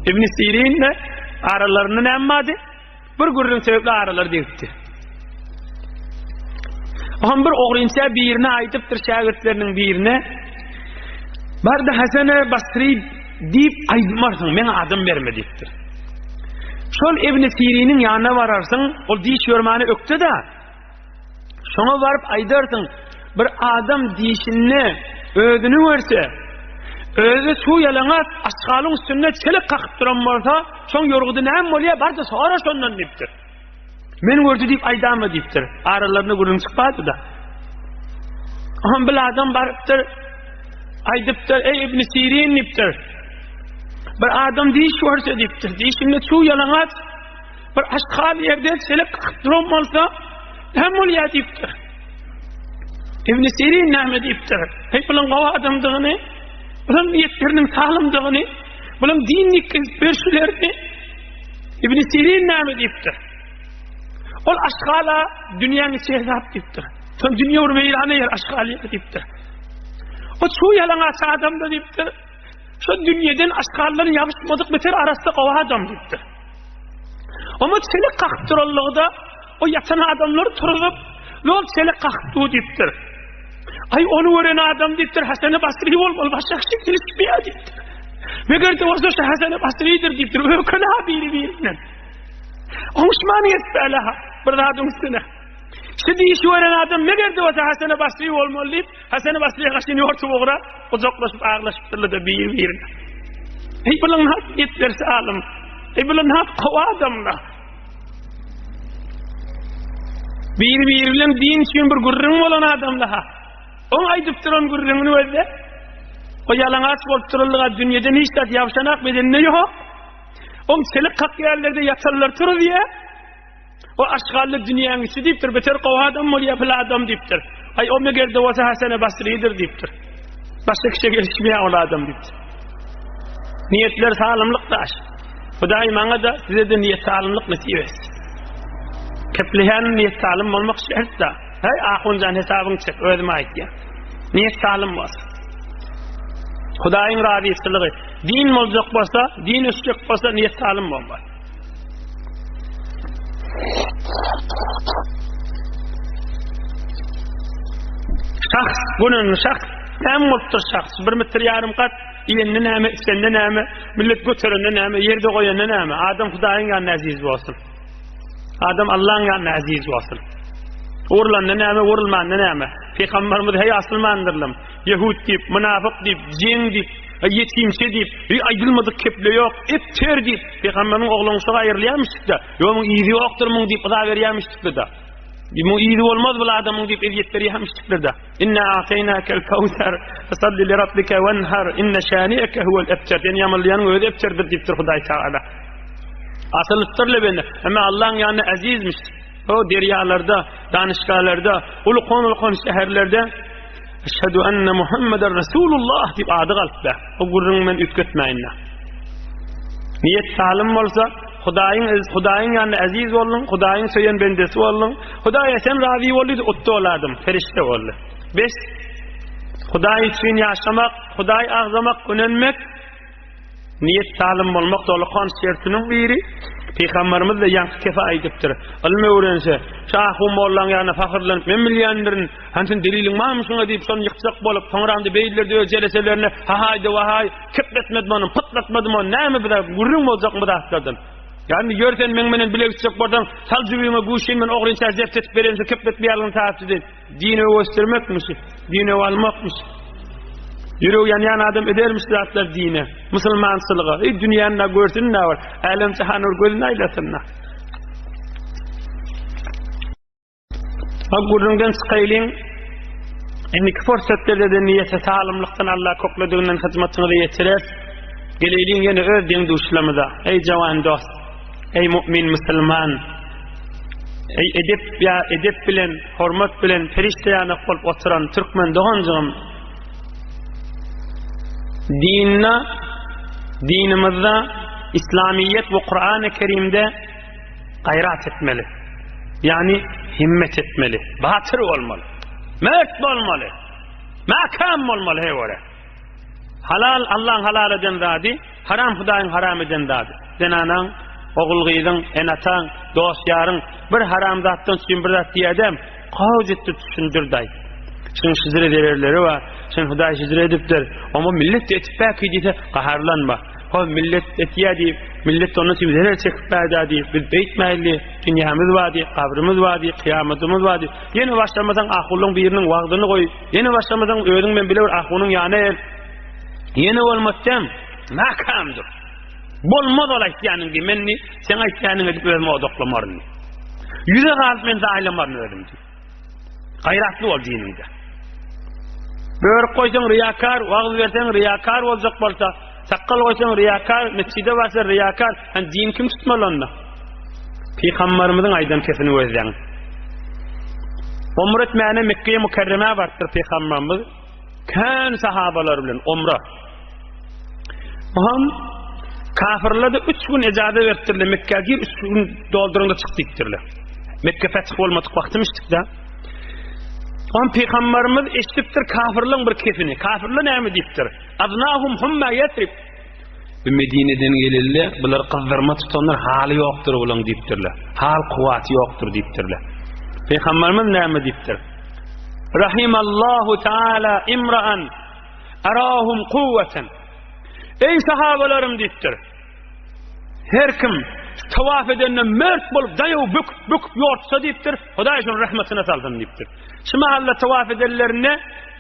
Ibn Sirin de aralarynda näme bardy? Bir gürrüň sebäpli aralary degipdi. Oňam bir ogrynça birine aýdypdyr şägirtleriniň birine. Barda Hasene Basri diýip aýdmarsyň, meň adam berme diýipdir. Şol Ibn Siriniň ýanyna bararsyň, ol diş ýörmäne ökde-de. Şoňa baryp aýdarsyň, bir adam dişinde özüni görse, özi suw ýalaňaç aşgalyň üstünde çelek kakyp duran bolsa, şoň ýorgudy näme bolýar, bar-da sora şondan diýipdir. Men gördi diýip aýdama diýipdir. Aralarynda gürrüň çykmady-da. Oňam bir adam barypdyr, aýdypdyr, eý Ibn Sirin diýipdir. Bir adam diş görse diýipdir, dişinde suw ýalaňaç Bir aşgal ýerde çelek kakyp duran bolsa, näme bolýar diýipdir. Ibn Sirin näme diýipdir? Hey, bulan gowy adamdygyny, bulan niýetleriniň saglymdygyny, bulan dinlik berşilerini Ibn Sirin näme diýipdir? Ol aşgala dünýäň içi hesap diýipdir. Şol dünýä bir weýrana ýer aşgal ýer diýipdir. O çuw ýalaňaç adam da diýipdir. Şo dünýeden aşgaldan ýabyşmadyk beter arassa gowy adam diýipdir. Oňa çelek kakyp duranlygy-da, o ýatan adamlary turuzyp, Zol çelek kakyp dur diýipdir. Aý, ony gören adam diýipdir, Hasany Basry bolmaly, başga kişi gelişmeýär diýipdir. Meger-de bolsa şu Hasany Basrydyr diýipdir, ökele-ha biri-birinden. Oňuşman geçmäli-ha bir zadyň üstüne. Şu dişi gören adam meger-de bolsa Hasany Basry bolmaly diýip, Hasan Basry gaşyny ýortup ugra, gujaklaşyp aglaşypdyrlar-da bir-birine. Eý, bular nas ýetlersi alym. Eý, bular nas gowy adamlar. Bir-biri bilen din üçin bir gürrüň bolan adamlar-ha. Oň aýdyp duran gürrüňini gözle. O ýalaňaç bolup duranlyga dünýeden hiç zat ýabşanak bedeninde ýok. Oň çelik kak ýerlerde ýatanlar turuzýar. O aşgally dünýäň içi diýipdir, beter gowy adam bolýar pil adam diýipdir. Aý o meger-de bolsa Hasene Basrydyr diýipdir. Başga kişä gelişmeýär ol adam diýipdir. Niýetler salymlyk daş. Hudaý maňa-da, size-de niýet salymlyk nesip etsin. Kepleýän niýet salym bolmak şert-da. Heý, ahunjan hesabyňy çek, özüme aýtýan. Niýet salym bolsun. Hudaýyň razyçylygy. Din boljak bolsa, din ösjek bolsa niýet salym bolmaly. Şahs, günün şahs, näme bolupdyr şahs? Bir metr ýarym gat, iýende näme, içende näme, millet göterende näme, ýerde goýanda näme? Adam Hudaýyň ýanynda eziz bolsun. Adam Allaň ýanynda eziz bolsun. Urlanda näme, urulmanda näme? Pygamberimiz heý asylmandyrlam. Ýehud diýip, mynafyk diýip, jeň diýip, ýetimçe diýip, heý aýdylmadyk keple ýok, ebter diýip, pygamberiň oglanşygy aýrylýarmyşdyk-da. Ýok, muň yzy ýokdur muň diýip yza berýärmişdikler-de. Muň yzy bolmaz bul adamyň diýip ezýet berýärmişdikler-de. Inna a'taýnakel kawsar, fesalli li rabbike wenhar, inne şani'eke huwel ebter. Seni ýamanlaýanyň özi ebterdir diýipdir Hudaý Tagala. Asylypdyrlar bende. Emma Allaň ýanynda ezizmiş. O derýalarda, danyşgalarda, ulkan-ulkan şäherlerde Eşhedü enne Muhammeden Resulullah diýip ady galypdy. O gürrüňi men üýtgetmäýin. Niýet salym bolsa, Hudaýyň Hudaýyň ýanynda eziz bolduň, Hudaýyň söýen bendesi bolduň. Hudaýa sen razy bol diýdi, utdy ol adam, perişde boldy. Bes Hudaý üçin ýaşamak, Hudaý agzamak, ünenmek, Niýet salym bolmak dolakan şertiniň biri. Pygamberimiz-de ýaňky kefe aýdypdyr. Ylym öwrense, şu ahun mollaň ýanyna pahyrlanyp, men bilýändirin, hany sen deliliň barmy şuňa diýip, şony ýykjak bolup, soňram-da beýlerde öz jeleselerine hahaý-da wahaý, kepletmedim ony, pytlatmadym ony, näme bize gürrüň boljakmy bu zatlardan? Ýa indi ýör sen meň menen bile gitjek bolsaň, sal jübiňe güýçin men ogrynça zept edip bererin şu kepletmeýänligiň sebäpçi diýip. Dine öwüşdirmekmiş, dine almakmyş. Ýüregi ýanýan adam edermiş zatlar dine, musulmançylyga. Eý dünýäni da görsün da bir, älem jahany bir gözüne aýlasyn da. Bak gürrüňden çykaýlyň. Indiki pursatlarda-da niýete salymlykdan Allah köklediginden hyzmatyňyzy ýetirer. Geleýliň ýene öz deň-duşlarymyza. Eý jawan dost, eý mu'min musulman. Eý edep ýa edep bilen, hormat bilen perişde ýanak bolup oturan türkmen doganjygym. Dinde, dinimizde, İslamiyet we Kur'an-ı Kerimde gaýrat etmeli. Ýagny himmet etmeli, batyr bolmaly, mert bolmaly, mäkäm bolmaly her göre. Halal Allaň halal eden zady, haram Hudaýyň haram eden zady. Zenanaň, ogul-gyzyň, ene-ataň, dost-ýaryň bir haram zatdan üçin bir zat diýädem, gowja etip düşündir-daý. Şunuň şujre zererleri bar, şuny Hudaý şujre edipdir, oňa millet etip bäki diýse, gaharlanma. Ho, millet etýä diýip, millet ondan üçin zerer çekip bädä diýip, biz beýtmäýli, dünýämiz bar diýip, gabrymyz bar diýip, kyýamadymyz bar diýip, ýene başlamasaň ahulyň biriniň wagzyny goý, Ýene başlamasaň özüň men bile bir ahunyň ýanyna gel. Ýene bolmaz sen nakamdyr. Bolmaz ol aýtýanyň diý. Men diý, seň aýtýanyňy edip özümi odaklamaryn diý. Ýüze galyp men zaýlamaryn özümi diý. Gaýratly bol diniňde. Börük goýsaň riýakar, wagyz berseň riýakar boljak bolsa, sakgal goýsaň riýakar, mesjide barsaň riýakar, han din kim tutmaly onda? Pygamberimiziň aýdan kesini gözläň. Omra etmäne Mekge-i Mükerremä barypdyr Pygamberimiz. Kän sahabalar bilen omra. Oham kafirler-de üç gün ejaza beripdirler. Mekge gir üç gün dolduryňda çyk diýipdirler. Mekke feth bolmadyk wagtymyşdyk-da. Oham Pygamberimiz eşidipdir kafirleň bir kefini. Kafirler näme diýipdir? Aznahum humma Yesrib. Bu Medineden geleli bular gyzdyrma tutanlar haly ýokdur bulaň diýipdirler. Hal kuwwaty ýokdur diýipdirler. Pygamberimiz näme diýipdir? Rahimallahu taala imra'an arahum kuwwatan. Ey sahabalarym diýipdir. Her kim tawaf edende mert bolup daýaw böküp böküp ýortsa diýipdir. Hudaý şonuň rahmetine salsyn diýipdir. Şu mahalla tawaf edenlerinde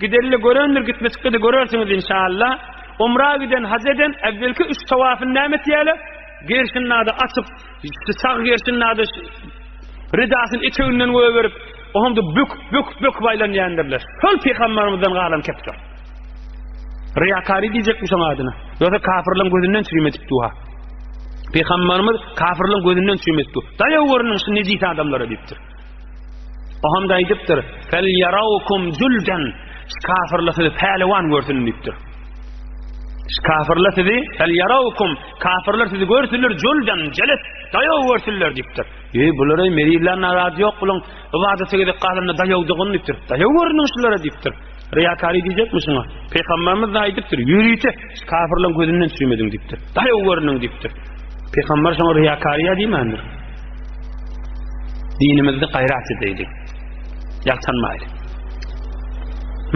gidenli görendir gitmesikde görersiňiz inşallah. Umra giden, haj eden äwwelki üç tawafyny näme etýärler? Gerşini-de açyp, sag gerşini-de ridasyny eteginden goýberip, oňa-da böküp, böküp, böküp aýlanýandyrlar. Şol pygamberimizden galan kepdir. Riýakary diýjekmi şoň adyna? Ýogsa kafirleň gözünden çürim edip duha. Pygamberimiz kafirleň gözünden çürim edip dur. Daýaw görüniň şu nejis adamlara diýipdir. Ohamda aýdypdyr, Fel yarawkum juldan. Kafirler sizi pälewan görsün diýipdir. Kafirler sizi fel yarawkum kafirler sizi görsünler juldan jelet daýaw görsünler diýipdir. Eý bulara merirler narazy ýok buluň ybadata gezek galanda daýawdygyny diýipdir. Daýaw görüniň şulara diýipdir. Riýakary diýjekmi şuňa? Pygamberimiz de aýdypdyr, ýörite şu kafirleň gözünden süýmediň diýipdir. Daýaw görüniň diýipdir. Pygamber şoňa riýakariýa diýmändir. Dinimizde gaýrat edeýli. Ýaltanmaýly.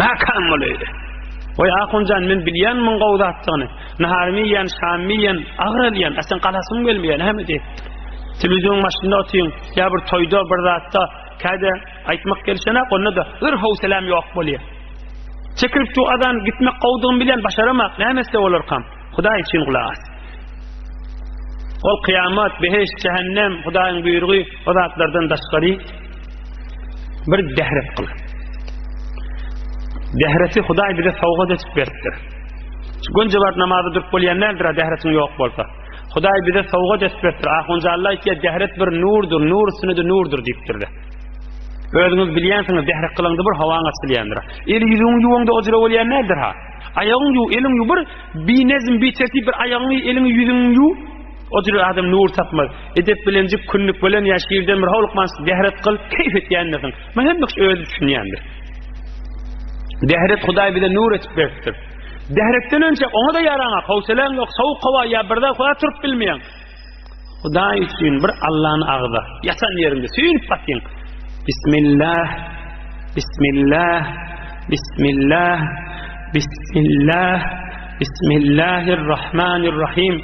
Mäkäm bolaýly. Oý ahunjan men bilýän muň gowy zatdygyny. Naharymy iýen, şamymy iýen, agralýan, a sen galasym gelmeýär, näme diý. Telewizoryň başynda otyň, ýa bir toýda, bir zatda, käde aýtmak gelşenak, onda-da bir howseläm ýok bolýar. Çekilip dur azan gitmek gowudygyny bilýän, başaramak, näme etse bolarkam. Hudaý üçin gulak as. Ol kyýamat, beheş, jähennem, Hudaýyň buýrugy o zatlardan daşgary bir dähret kyl. Dähreti Hudaý bize sowgat etip beripdir. Şu gönje baryp namaza durup bolýan däldir, dähretiň ýok bolsa. Hudaý bize sowgat etip beripdir. Ahunja Allah aýtýar, dähret bir nurdur, nur üstüne-de nurdur diýipdir. Özüňiz bilýänsiňiz, dähret kylaňda bir howaň açylýandyr. Eli ýüzüňi ýuwaňda o jüre bolýan däldir ha. Aýagyň ýuw, eliň ýuw bir binezm, bitertip bir aýagyňy, eliňi, ýüzüňi ýuw. O jüre adam nur tapmaz. Edep bilenjik kündük bilen ýa şirden bir howlukman dähret kyl, keýp etýändirsiň. Muny hemme kişi özi düşünýändir. Dähret Hudaý bize nur etip beripdir. Dähretden önçe oňa-da ýaraňak, howsalaň ýok, sowuk howa ýa bir zat howa turup bilmeýäň. Hudaý üçin bir Allany agza. Ýatan ýeriňde süýnüp batyň. Bismillah, Bismillah, Bismillah, Bismillah, Bismillahirrahmanirrahim.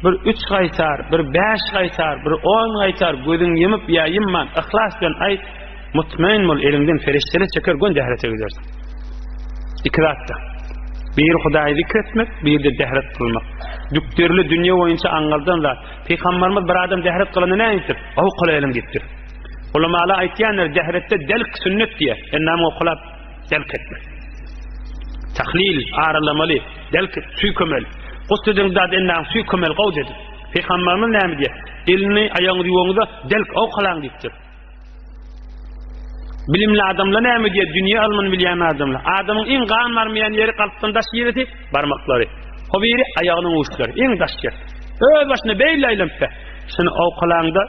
Bir üç gaýtar, bir bäş gaýtar, bir on gaýtar gözüň ýumup ýa ýumman yhlas bilen aýt. Mutmain bol, eliňden perişdeler çeker, gön dährete gidersiň. Iki zatda. Biri Hudaýy zikr etmek, biri-de dähret kylmak. Dükderli dünýe boýunça aňňaldan zat. Pygamberimiz bir adam dähret kylanda näme diýipdir? Owkalaýalyň diýipdir. Ulamalar aýtýanlar, dähretde delk sünnet diýýär. Endamyňy owkalap delk etmek. Tahlil aralamaly, delk süýkemeli. Gusl ediň zat endamyň süýkemeli gowy dedi. Pygamberimiz näme diýýär? Elini, aýagyňyzy ýuwaňyzda delk owkalaň diýipdir. Bilimli adamlar näme diýýär? Dünýe ylmyny bilýän adamlar. Adamyň iň gan barmaýan ýeri kalpdan daş ýerisi barmaklary. O biri aýagynyň uçlary, iň daş ýer. Öz başyna beýle aýlanyp be. Şuny owkalaňda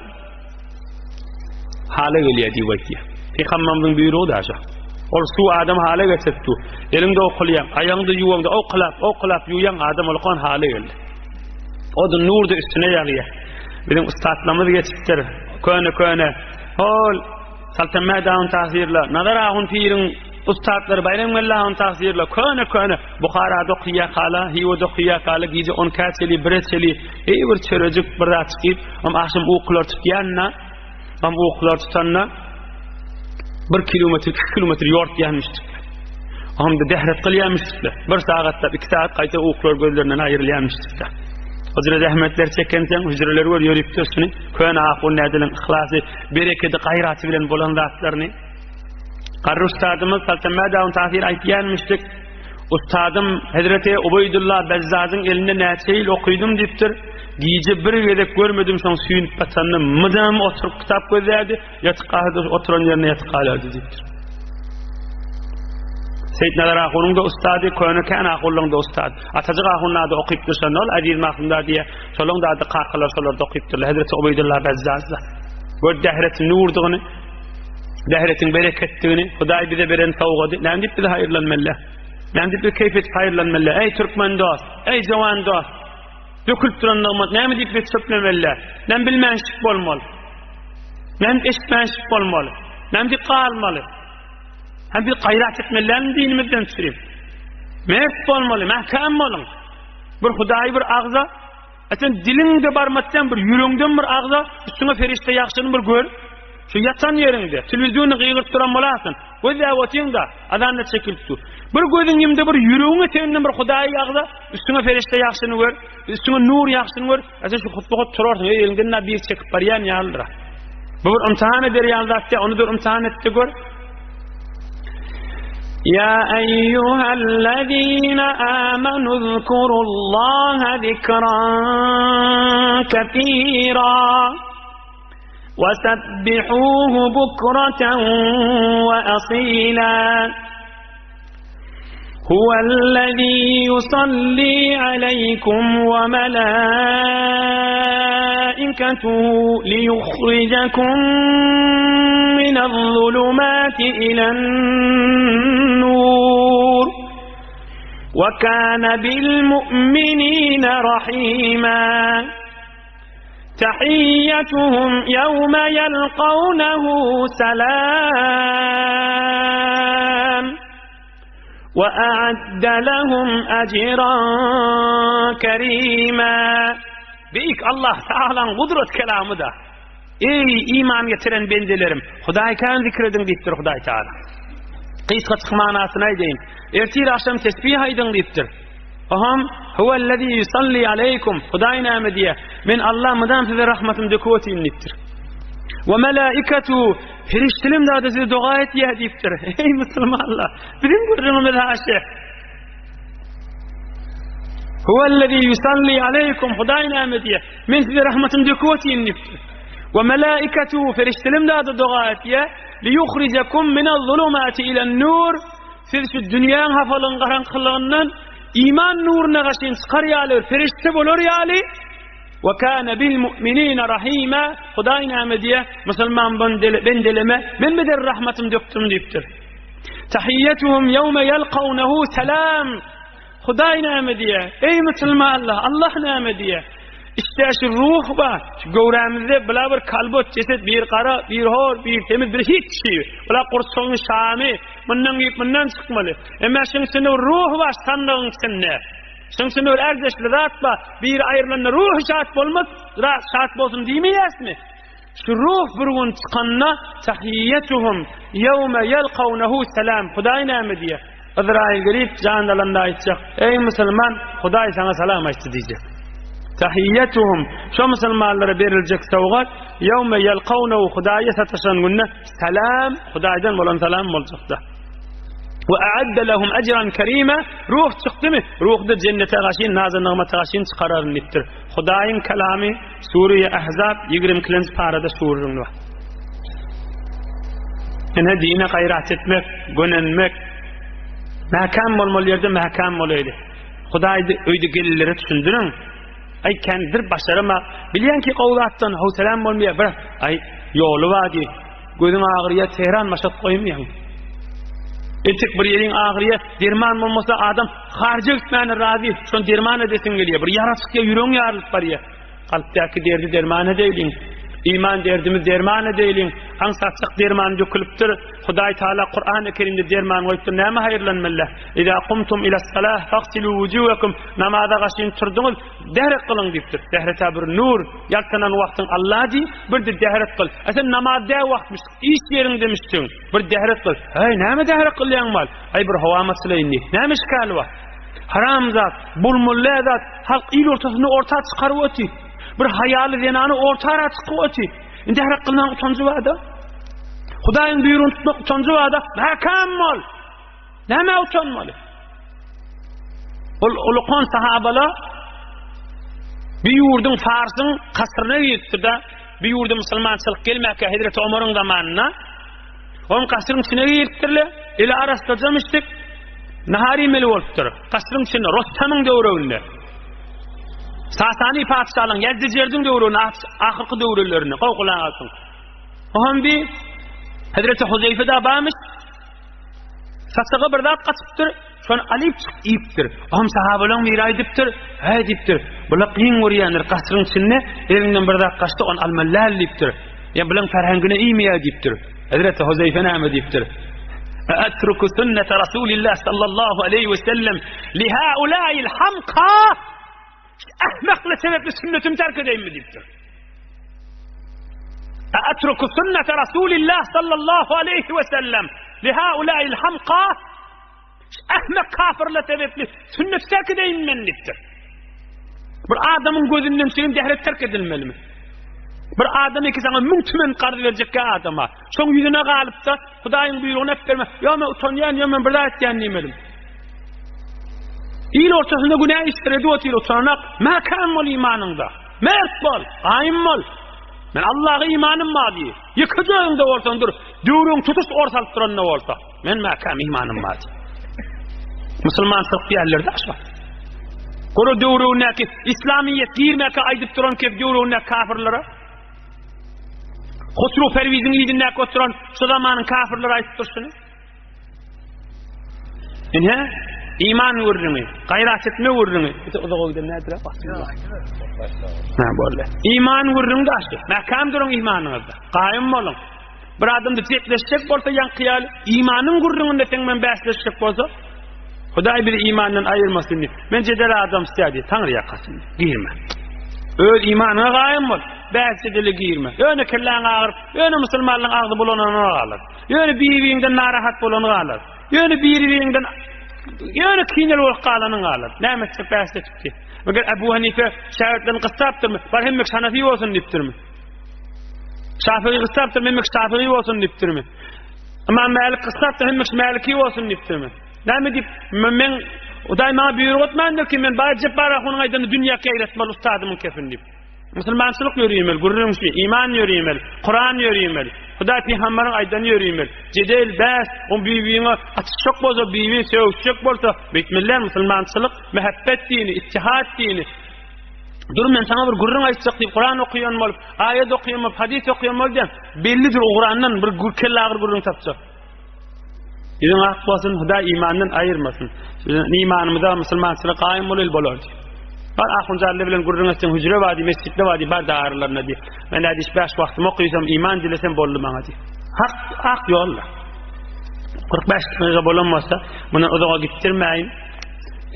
hala gelýär diýip aýtýar. Pygamberimiziň buýrugy da şu. Ol suw adam hala getirip dur. Eliňde owkalaýaň, aýagyňda ýuwaňda owkalap, owkalap ýuwýaň adam ol hala geldi. O-da nur-da üstüne ýagýar. Biziň ussatlarymyz geçipdir. Köne-köne. Hol Saltanmät ahun tagsyryla, Nazar ahun piriň ussatlary Baýramgeldi ahun tagsyryla köne-köne Buharada okaýarkala, Hiwada okaýarkala gije on ikä çeli, bire çeli, eý bir çörejik bir zat çykyp, am agşam ukular tutýanda, am ukular tutanda bir kilometr, iki kilometr ýortýanmyşdyk. Onda dähret kylýarmyşdykda. Bir sagatlap, iki sagat gaýta ukular gözlerinden aýrylýarmyşdykda. O jüre zähmetler çekenseň, hüjreleri gör ýörüp durşuny, köne ahun nädeliň yhlasy, berekedi, gaýraty bilen bolan zatlaryny. Garry ustadymyz Saltanmät ahun Tahyr aýtýarmyşdyk. Ustadym Hezreti Ubeýdulla Bezzazyň elinde näçe ýyl okydym diýipdir. Gije bir gezek görmedim şoň süýnüp batanyny. Mydam oturyp kitap gözlärdi. Ýatyp galsa oturan ýerinde ýatyp galardy diýipdir. Seýit Nazar ahunyň-da ussady, köne kän ahunlaryň-da ussady. Atajyk ahun-da okypdyr şonda ol Aziz Mahmyda diýe. Şolaň-da ady kakalar şolarda okypdyrlar. Hezreti Ubeýdulla Bezzazda. Gör dähretiň nurdugyny, dähretiň bereketdigini, Hudaý bize beren sowgady. Näme diýip bize haýyrlanmaly? Näme diýip biz keýp edip haýyrlanmaly? Eý türkmen dost, eý jowan dost. Dökülip duran nygmat näme diýip biz çöplemeli? Näme bilmänşik bolmaly? Näme eşitmänşik bolmaly? Näme diýip galmaly? Hem biz gaýrat etmeli dälmi dinimizden çürip? Mert bolmaly, mäkäm boluň. Bir Hudaýy bir agza, e sen diliňde barmatdan bir ýüregiňden bir agza, üstüňe perişde ýagşyny bir gör. Şu ýatan ýeriňde, telewizorda gygyryp duran bolarsyň. Gözläp otyň-da, azanda çekilip dur. Bir gözüň ýumda bir ýüregiň eteginden bir Hudaýy agza, üstüňe perişde ýagşyny gör, üstüňe nur ýagşyny gör. E sen şu hutba-hut turarsyň, eý, eliňden nä bir çekip barýan ýalydyr. Bu bir ymtihan eder ýaly zat däl, ony dur ymtihan et-de gör. Ýa eýýuhellezine amanu zkurullaha zikran kesira. Wesebbihuhu bukreten we asila. Huwellezî yusallî aleykum we melâiketuhu liyuhricekum mine'z-zulumâti ilen-nûr. Ve kâne bil-mu'minîne rahîmâ. Tahiyyetuhum yevme yelkavnehu selam. Ve a'adde lehum ecran kerima. Beýik Allah Tagalaň gudrat kelamyda. Eý iman getiren bendelerim, Hudaýy kän zikr ediň diýipdir Hudaý Tagala. Gysgaçyk manysyny aýdaýyn. Ertir agşam tesbih aýdyň diýipdir. Oham huwellezî yusalli aleýkum. Hudaý näme diýýär? Men Allah mydam size rahmatymy döküp otyryn diýipdir. We melaikatu perişdelem zada size doga etýär diýipdir. Eý musulmanlar, biziň gürrüňimiz haşy. Huwellezî yusalli aleýkum. Hudaý näme diýýär? Men size rahmatymy döküp otyryn diýipdir. We melaikatu perişdelem zada doga etýär. Liyuhrijakum minez-zulumati ilen-nur. Siz şu dünýäň hapalygyň garaňkylygyndan iman nuruna gaşyn çykar ýaly, perişde bolar ýaly, Ve kana bil mu'minina rahima. Hudaý näme diýýär? Musulman bendeleme men beder rahmatym dökdüm diýipdir. Tahiyyetuhum yawma yalqawnahu salam. Hudaý näme diýýär? Eý musulmanlar, Allah näme diýýär? Içde şu ruh bar. Şu göwrämizde bula bir kalbot, jeset, bir gara, bir hor, bir semiz, bir hiç şey. Bula gursagyň şamy, mundan girip mundan çykmaly. Emma şuň içinde bir ruh bar, sandygyň içinde. Şuň içinde bir erzeşli zat bar. Biri aýrylanda ruhy şat bolmaz, şat bolsun diýmeýäsmi? Şu ruh bir gün çykanda tahiyyetuhum ýewme ýelkawnehu salam. Hudaý näme diýýär? Yzraýyl gelip jan alanda aýtjak, Eý musulman, Hudaý saňa salam aýtdy diýjek. Tahiyyetuhum şo musulmanlara beriljek sowgat ýewme ýelkawnehu Hudaýa sataşan günde salam Hudaýdan bolan salam boljakda. We a'adda lehum ejran kerima ruh çykdymy? Ruhda jennete gaşyn, nazy-nygmata gaşyn çykararyn diýipdir. Hudaýyň kelamy Sure-i Ahzab 22-nji parada şu gürrüň bar. Ine dine gaýrat etmek, gönenmek, mäkäm bolmaly ýerde mäkäm bolaýly. Hudaýdy öýde gelinlere düşündiriň. Aý kendir başarama. Bilýän ki gowy zatdan howsalam bolmaýar. Bir aý ýoly bar diý. Gözüň agyrýar, Tehran maşat goýmaýaň. Entek bir ýeriň agyrýar, derman bolmasa adam harja gitmäne razy, şony derman edesiň gelýär. Bir ýara çykýar, ýüregiň ýarylyp barýar. Kalpdaky derdi derman edeýliň. Iman derdimiz derman edeýliň. Aňsatjak derman dökülipdir. Hudaý Taala Kurany Kerimde derman goýupdyr. Näme haýyrlanmaly? Iza kumtum ila salah fagsilu wujuhakum. Namaza gaşyn turduňyz, dähret kylyň diýipdir. Dährete bir nur, ýaltanan wagtyň Allah diý, bir-de dähret kyl. A sen namaz dä wagtmyş, iş ýeriňdemişsiň. Bir dähret kyl. Heý, näme dähret kylýaň mal? Aý bir howa maçylaýyn diý. Näme işgali bar? Haram zat, bolmaly zat, halk il ortasynda orta çykaryp oty. Bir haýaly zenany orta ara çykyp oty. Indi dähret kylmaň utanjy bar-da. Hudaýyň buýrugyny tutmak utanjy bar-da. Mäkäm bol. Nämä utanmaly? Ol ulukan sahabalar bir ýurduň Farsyň kasryna giripdir-de, bir ýurda musulmançylyk gelmäkä Hezreti Omaryň zamanynda Onuň kasryň içine giripdirler, eli arassaja müşrik nahar iýmeli bolupdyr. Kasryň içinde Rostamyň döwründe. Sasany patyşalygyň Ýazdijerdiň döwründe ahyrky döwürlerinde gowy gulak asyň. Oňam bir Hezreti Huzeýfe da barmyş. Saçaga bir zat gaçypdyr, şony alyp çykyp iýipdir. Oňam sahabalaryň biri aýdypdyr, Häý diýipdir, bular kyn görýändir, gasyryň içinde eliňden bir zat gaçdy, ony almaly däl diýipdir. Ýa bulaň ferhengine iýmeýär diýipdir. Hezreti Huzeýfe näme diýipdir? Atruku sünnete Rasulillah sallallahu aleyhi ve sellem li haulâil hamka Ahmaklar sebäpli sünnetimi terk edeýinmi diýipdir. Atruku sünnete Rasulillah sallallahu aleyhi ve sellem li haulâil hamka Ahmak kafirler sebäpli sünneti terk edeýin men diýipdir. Bir adamyň gözünden çygan dähret terk edilmelimi? Bir adam eki sana müň tümen karz berjekkä adama. Şoň ýüzüne galypda Hudaýyň buýrugyny äpberme. Ýa men utanýan, ýa men bir zat etýän diýmedim. Il ortasynda günä işler edip otyr utananak. Mäkäm bol imanyňda. Mert bol, gaýym bol. Men Allaha imanym bar diý. Ýeke özüňde bolsaň dur. Döwrüň tutuş orsalyp duranda bolsa. Men mäkäm imanym bar diý. Musulmançylyk diýerler-de şo. Gora döwründäki İslamiýet girmäkä aýdyp duran kep döwründäki kafirlere. Husru Perwiziň yzyndaky oturan şu zamanyň kafirleri aýdyp durşuny. Ine, iman gürrüňi, gaýrat etme gürrüňi. Bize uzaga giden nädir? Ha, boldy. Iman gürrüňi daşy. Mäkäm duruň imanyňyzda. Gaýym boluň. Bir adam da jetleşjek bolsa ýaňky ýaly imanyň gürrüňinde sen men bäsleşjek bolsa, Hudaý bizi imandan aýyrmasyn diýip. Men jedel adam diýdi, Taňry ýakasyn. Girme. Öz imanyňa gaýym bol. Bäs jedele girme. Ýöne kelläň agyryp, ýöne musulmanlaryň agzy bulananyna galar. Ýöne bir-biriňden narahat bolany galar. Ýöne bir-biriňden ýöne kineli bolup galanyň galar. Näme etjek bäsleşip diýip. Meger Ebu Hanife şägirtlerini gyssapdyrmy? Bar hemmek Hanafi bolsun diýipdirmi? Şafygy gyssapdyr, hemmek Şafygy bolsun diýipdirmi? Ymam Mälik gyssapdyr, hemmek Mäliki bolsun diýipdirmi? Näme diýip, men Hudaý maňa buýruk etmändir ki, men Baý Jepbar ahunyň aýdanyny dünýä ýaýratmaly ustadymyň kefini diýip. Musulmançylyk ýöriýmeli, gürrüň şu, iman ýöriýmeli, Kuran ýöriýmeli, Hudaý pygamberiň aýdany ýöriýmeli. Jedel, bäs, on bir-biriňe atyşjak bolsa, bir-birini sögüşjek bolsa, beýtmeli däl musulmançylyk, mähebbet dini, ittihat dini. Dur men saňa bir gürrüň aýtjak diýip Kuran okaýan bolup, aýat okaýan bolup, hadys okaýan bolup diýen, bellidir ugrandan bir kellagyr gürrüň tapjak. Ýüzüň ak bolsun, Hudaý imandan aýyrmasyn. Imanymyza musulmançylyk gaýym bolayly bolar diýip. Bar ahunjally bilen gürrüň etseň hüjre bar diýip, mesjitde bar diýip, bar darylaryna diýip. Men nädiş bäş wagtym okysam, iman dilesem boldy maňa diýip. Hak ak ýolda. 45 dakyka bolan bolsa, muny uzaga gitdirmäýin.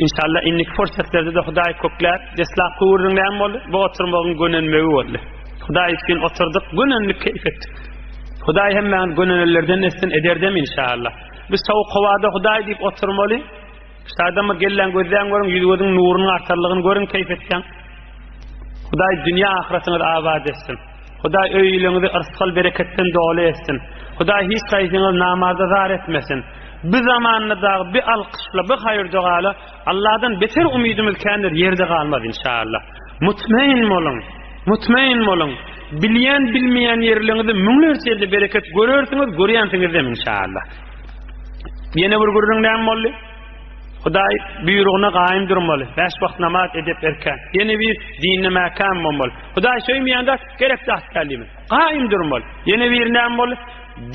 Inşallah indiki pursatlarda-da Hudaý köklär. Deslapky gürrüň näme boldy? Bu oturmagyň gönenmegi boldy. Hudaý üçin oturdyk, gönendik, keýp etdik. Hudaý hemmäňizi gönenenlerden etsin, ederdem inşallah. Biz sowuk howada Hudaý diýip oturmaly. Şu adama gelläň gözläň görüň, ýüz-gözüň nurunyň artanlygyny görüň, keýp etseň. Hudaý dünýä ahyratyňyzy abat etsin. Hudaý öý-iliňizi yrsgal bereketden doly etsin. Hudaý hiç haýsyňyzy namaza zar etmesin. Bi zamanda dagy bi alkyşla, bi haýyr-dogala Allahdan beter umydymyz kändir, ýerde galmaz inşallah. Mutmain boluň. Mutmain boluň. Bilýän, bilmeýän ýerleriňizde müňlerçe ýerde bereket görersiňiz, görýänsiňizem inşallah. Ýene bir gürrüň näme boldy? Hudaý buýrugyna gaýym durmaly. Bäş wagt namaz edep erkan. Ýene bir dinde mäkäm bolmaly. Hudaý söýmeýän zat gerek zat däl diýmeli. Gaýym durmaly. Ýene bir näme boldy?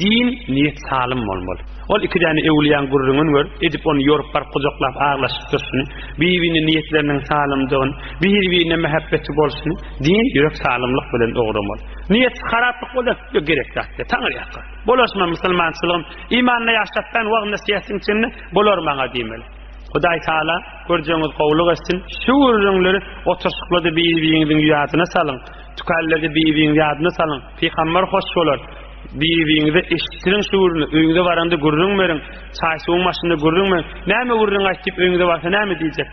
Din niýet salym bolmaly. Ol iki däne öwlüýäň gürrüňini görüp, edip ony ýorup baryp gujaklap aglaşyp durşuny, bir-birine niýetleriniň salymdygyny, bir-birine mähebbeti bolşuny din ýürek salymlyk bilen ugramaly. Niýeti haraplyk bolsa, ýok gerek zat däl, Taňry ýalkasyn. Bolaşma musulmançylygym, imanda ýaşatdan wagyz-nesihatyň içinde bolar maňa diýmeli. Hudaý Taala görjegiňiz gowulyk etsin. Şu gürrüňleri oturyşyklarda bir-biriňiziň ýadyna salyň. Tükänlerde bir-biriňiziň ýadyna salyň. Pygamber hoş bolar. Bir-biriňize eşitdiriň şu gürrüňi. Öýüňize baranda gürrüň beriň. Çaý-suwuň başynda gürrüň beriň. Näme gürrüň aýt diýip öýüňize barsa näme diýjek?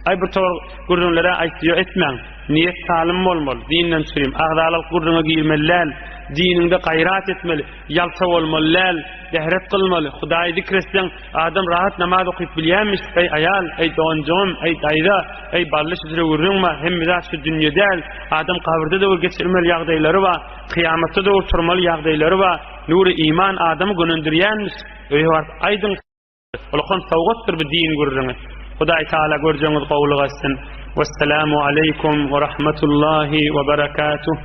Aý bir towar gürrüňler-ä aýtdy, ýok etmäň. Niýet salym bolmaly. Dinden çürim. Agzalyk gürrüňe girmeli däl. Diniňde gaýrat etmeli. Ýalta bolmaly däl. Dähret kylmaly. Hudaýy zikr etseň, adam rahat namaz okyp bilýärmiş. Eý aýal, eý doganjygym, eý daýza, eý bally şüjre gürrüň bar. Hemme zat şu dünýe däl. Adam gabyrda-da bir geçirmeli ýagdaýlary bar. Kyýamatda dogry turmaly ýagdaýlary bar. Nury iman adamy gönendirýänmiş. Öýe baryp aýdyň. Ulakan sowgatdyr bu din gürrüňi. Hudaý Taala görjegiňiz gowulyk etsin. Wessalamu aleýkum we rahmetullahi we berekatuh.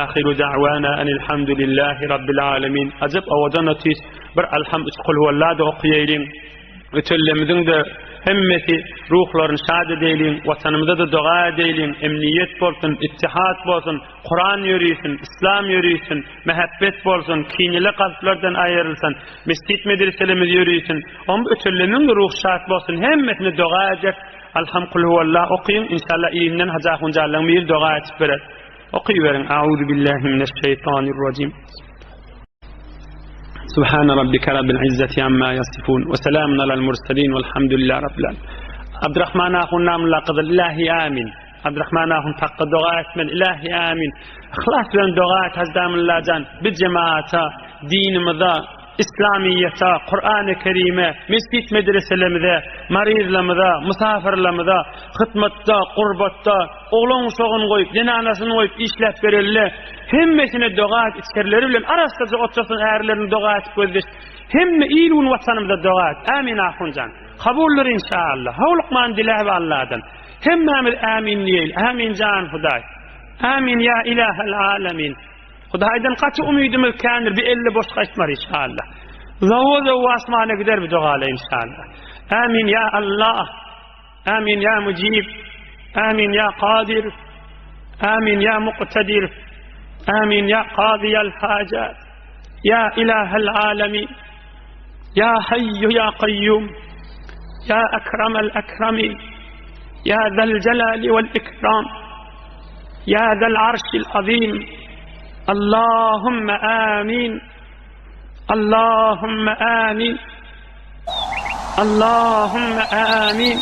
Ahiru da'wana enilhamdülillahi rabbil alemin. Ajap owadan otys. Bir alham üç kulhuwalla-da okaýaýlyň. Ötellemiziň-de hemmesi ruhlaryny şad edeýliň. Watanymyza-da doga edeýliň. Emniýet bolsun, ittihat bolsun. Kuran ýörisin, Islam ýörisin, mähebbet bolsun, kineli kalplardan aýrylsyn, mesjit medreselerimiz ýörisin, oň ötellemiň ruh şat bolsun, hemmesine doga eder. Alham kulhuwallah okyň, inşallah irinden Hajy Ahunjallaň biri doga etip berer. Okyberiň. Auzu billahi mineşşeýtanirrajim. Subhana rabbika rabbil izzati amma yasifun we selamun alal murselin velhamdülillahi rabbil alamin. Abdurrahman ahun namla gyzyl ilahi amin. Abdurrahman ahun hakka doga etmeli ilahi amin. Yhlas bilen doga et Hajy jan bir jemaata, dinimize, İslamiyete, Kur'an-ı Kerime, mescit medreselerimize, marizlarymyza, musafirlerimize, hytmatda, gurbatda, oglan uşagyny goýup, zenanasyny goýup işläp berelle, hemmesine doga et, içerileri bilen arassaja otursyn ärlerini doga etip gözleş. Hemme il-gün watanymyza doga et. Amin ahunjan. Kabuldyr inşallah. Howlukman diläp Allahdan. Hemmämiz ämin diýeýli. Ämin jan Hudaý. Ämin ýa ilahel alemin. Hudaýdan gaty umydymyz kändir. Bir elle boş gaýtmar inşallah. Zawo-zawo asmana gider bu dogala inşallah. Ämin ýa Allah. Ämin ýa Mujib. Ämin ýa Kadir. Ämin ýa Muktedir. Ämin ýa Kazyýal Hajat. Ýa Ilahel Alemin. Ýa Haýýu ýa Kaýýum. Ýa Ekramel Ekramin. Ýa Zel Jelali vel Ikram. Ýa Zel Arşil Azim. Allahümme amin. Allahümme amin. Allahümme amin.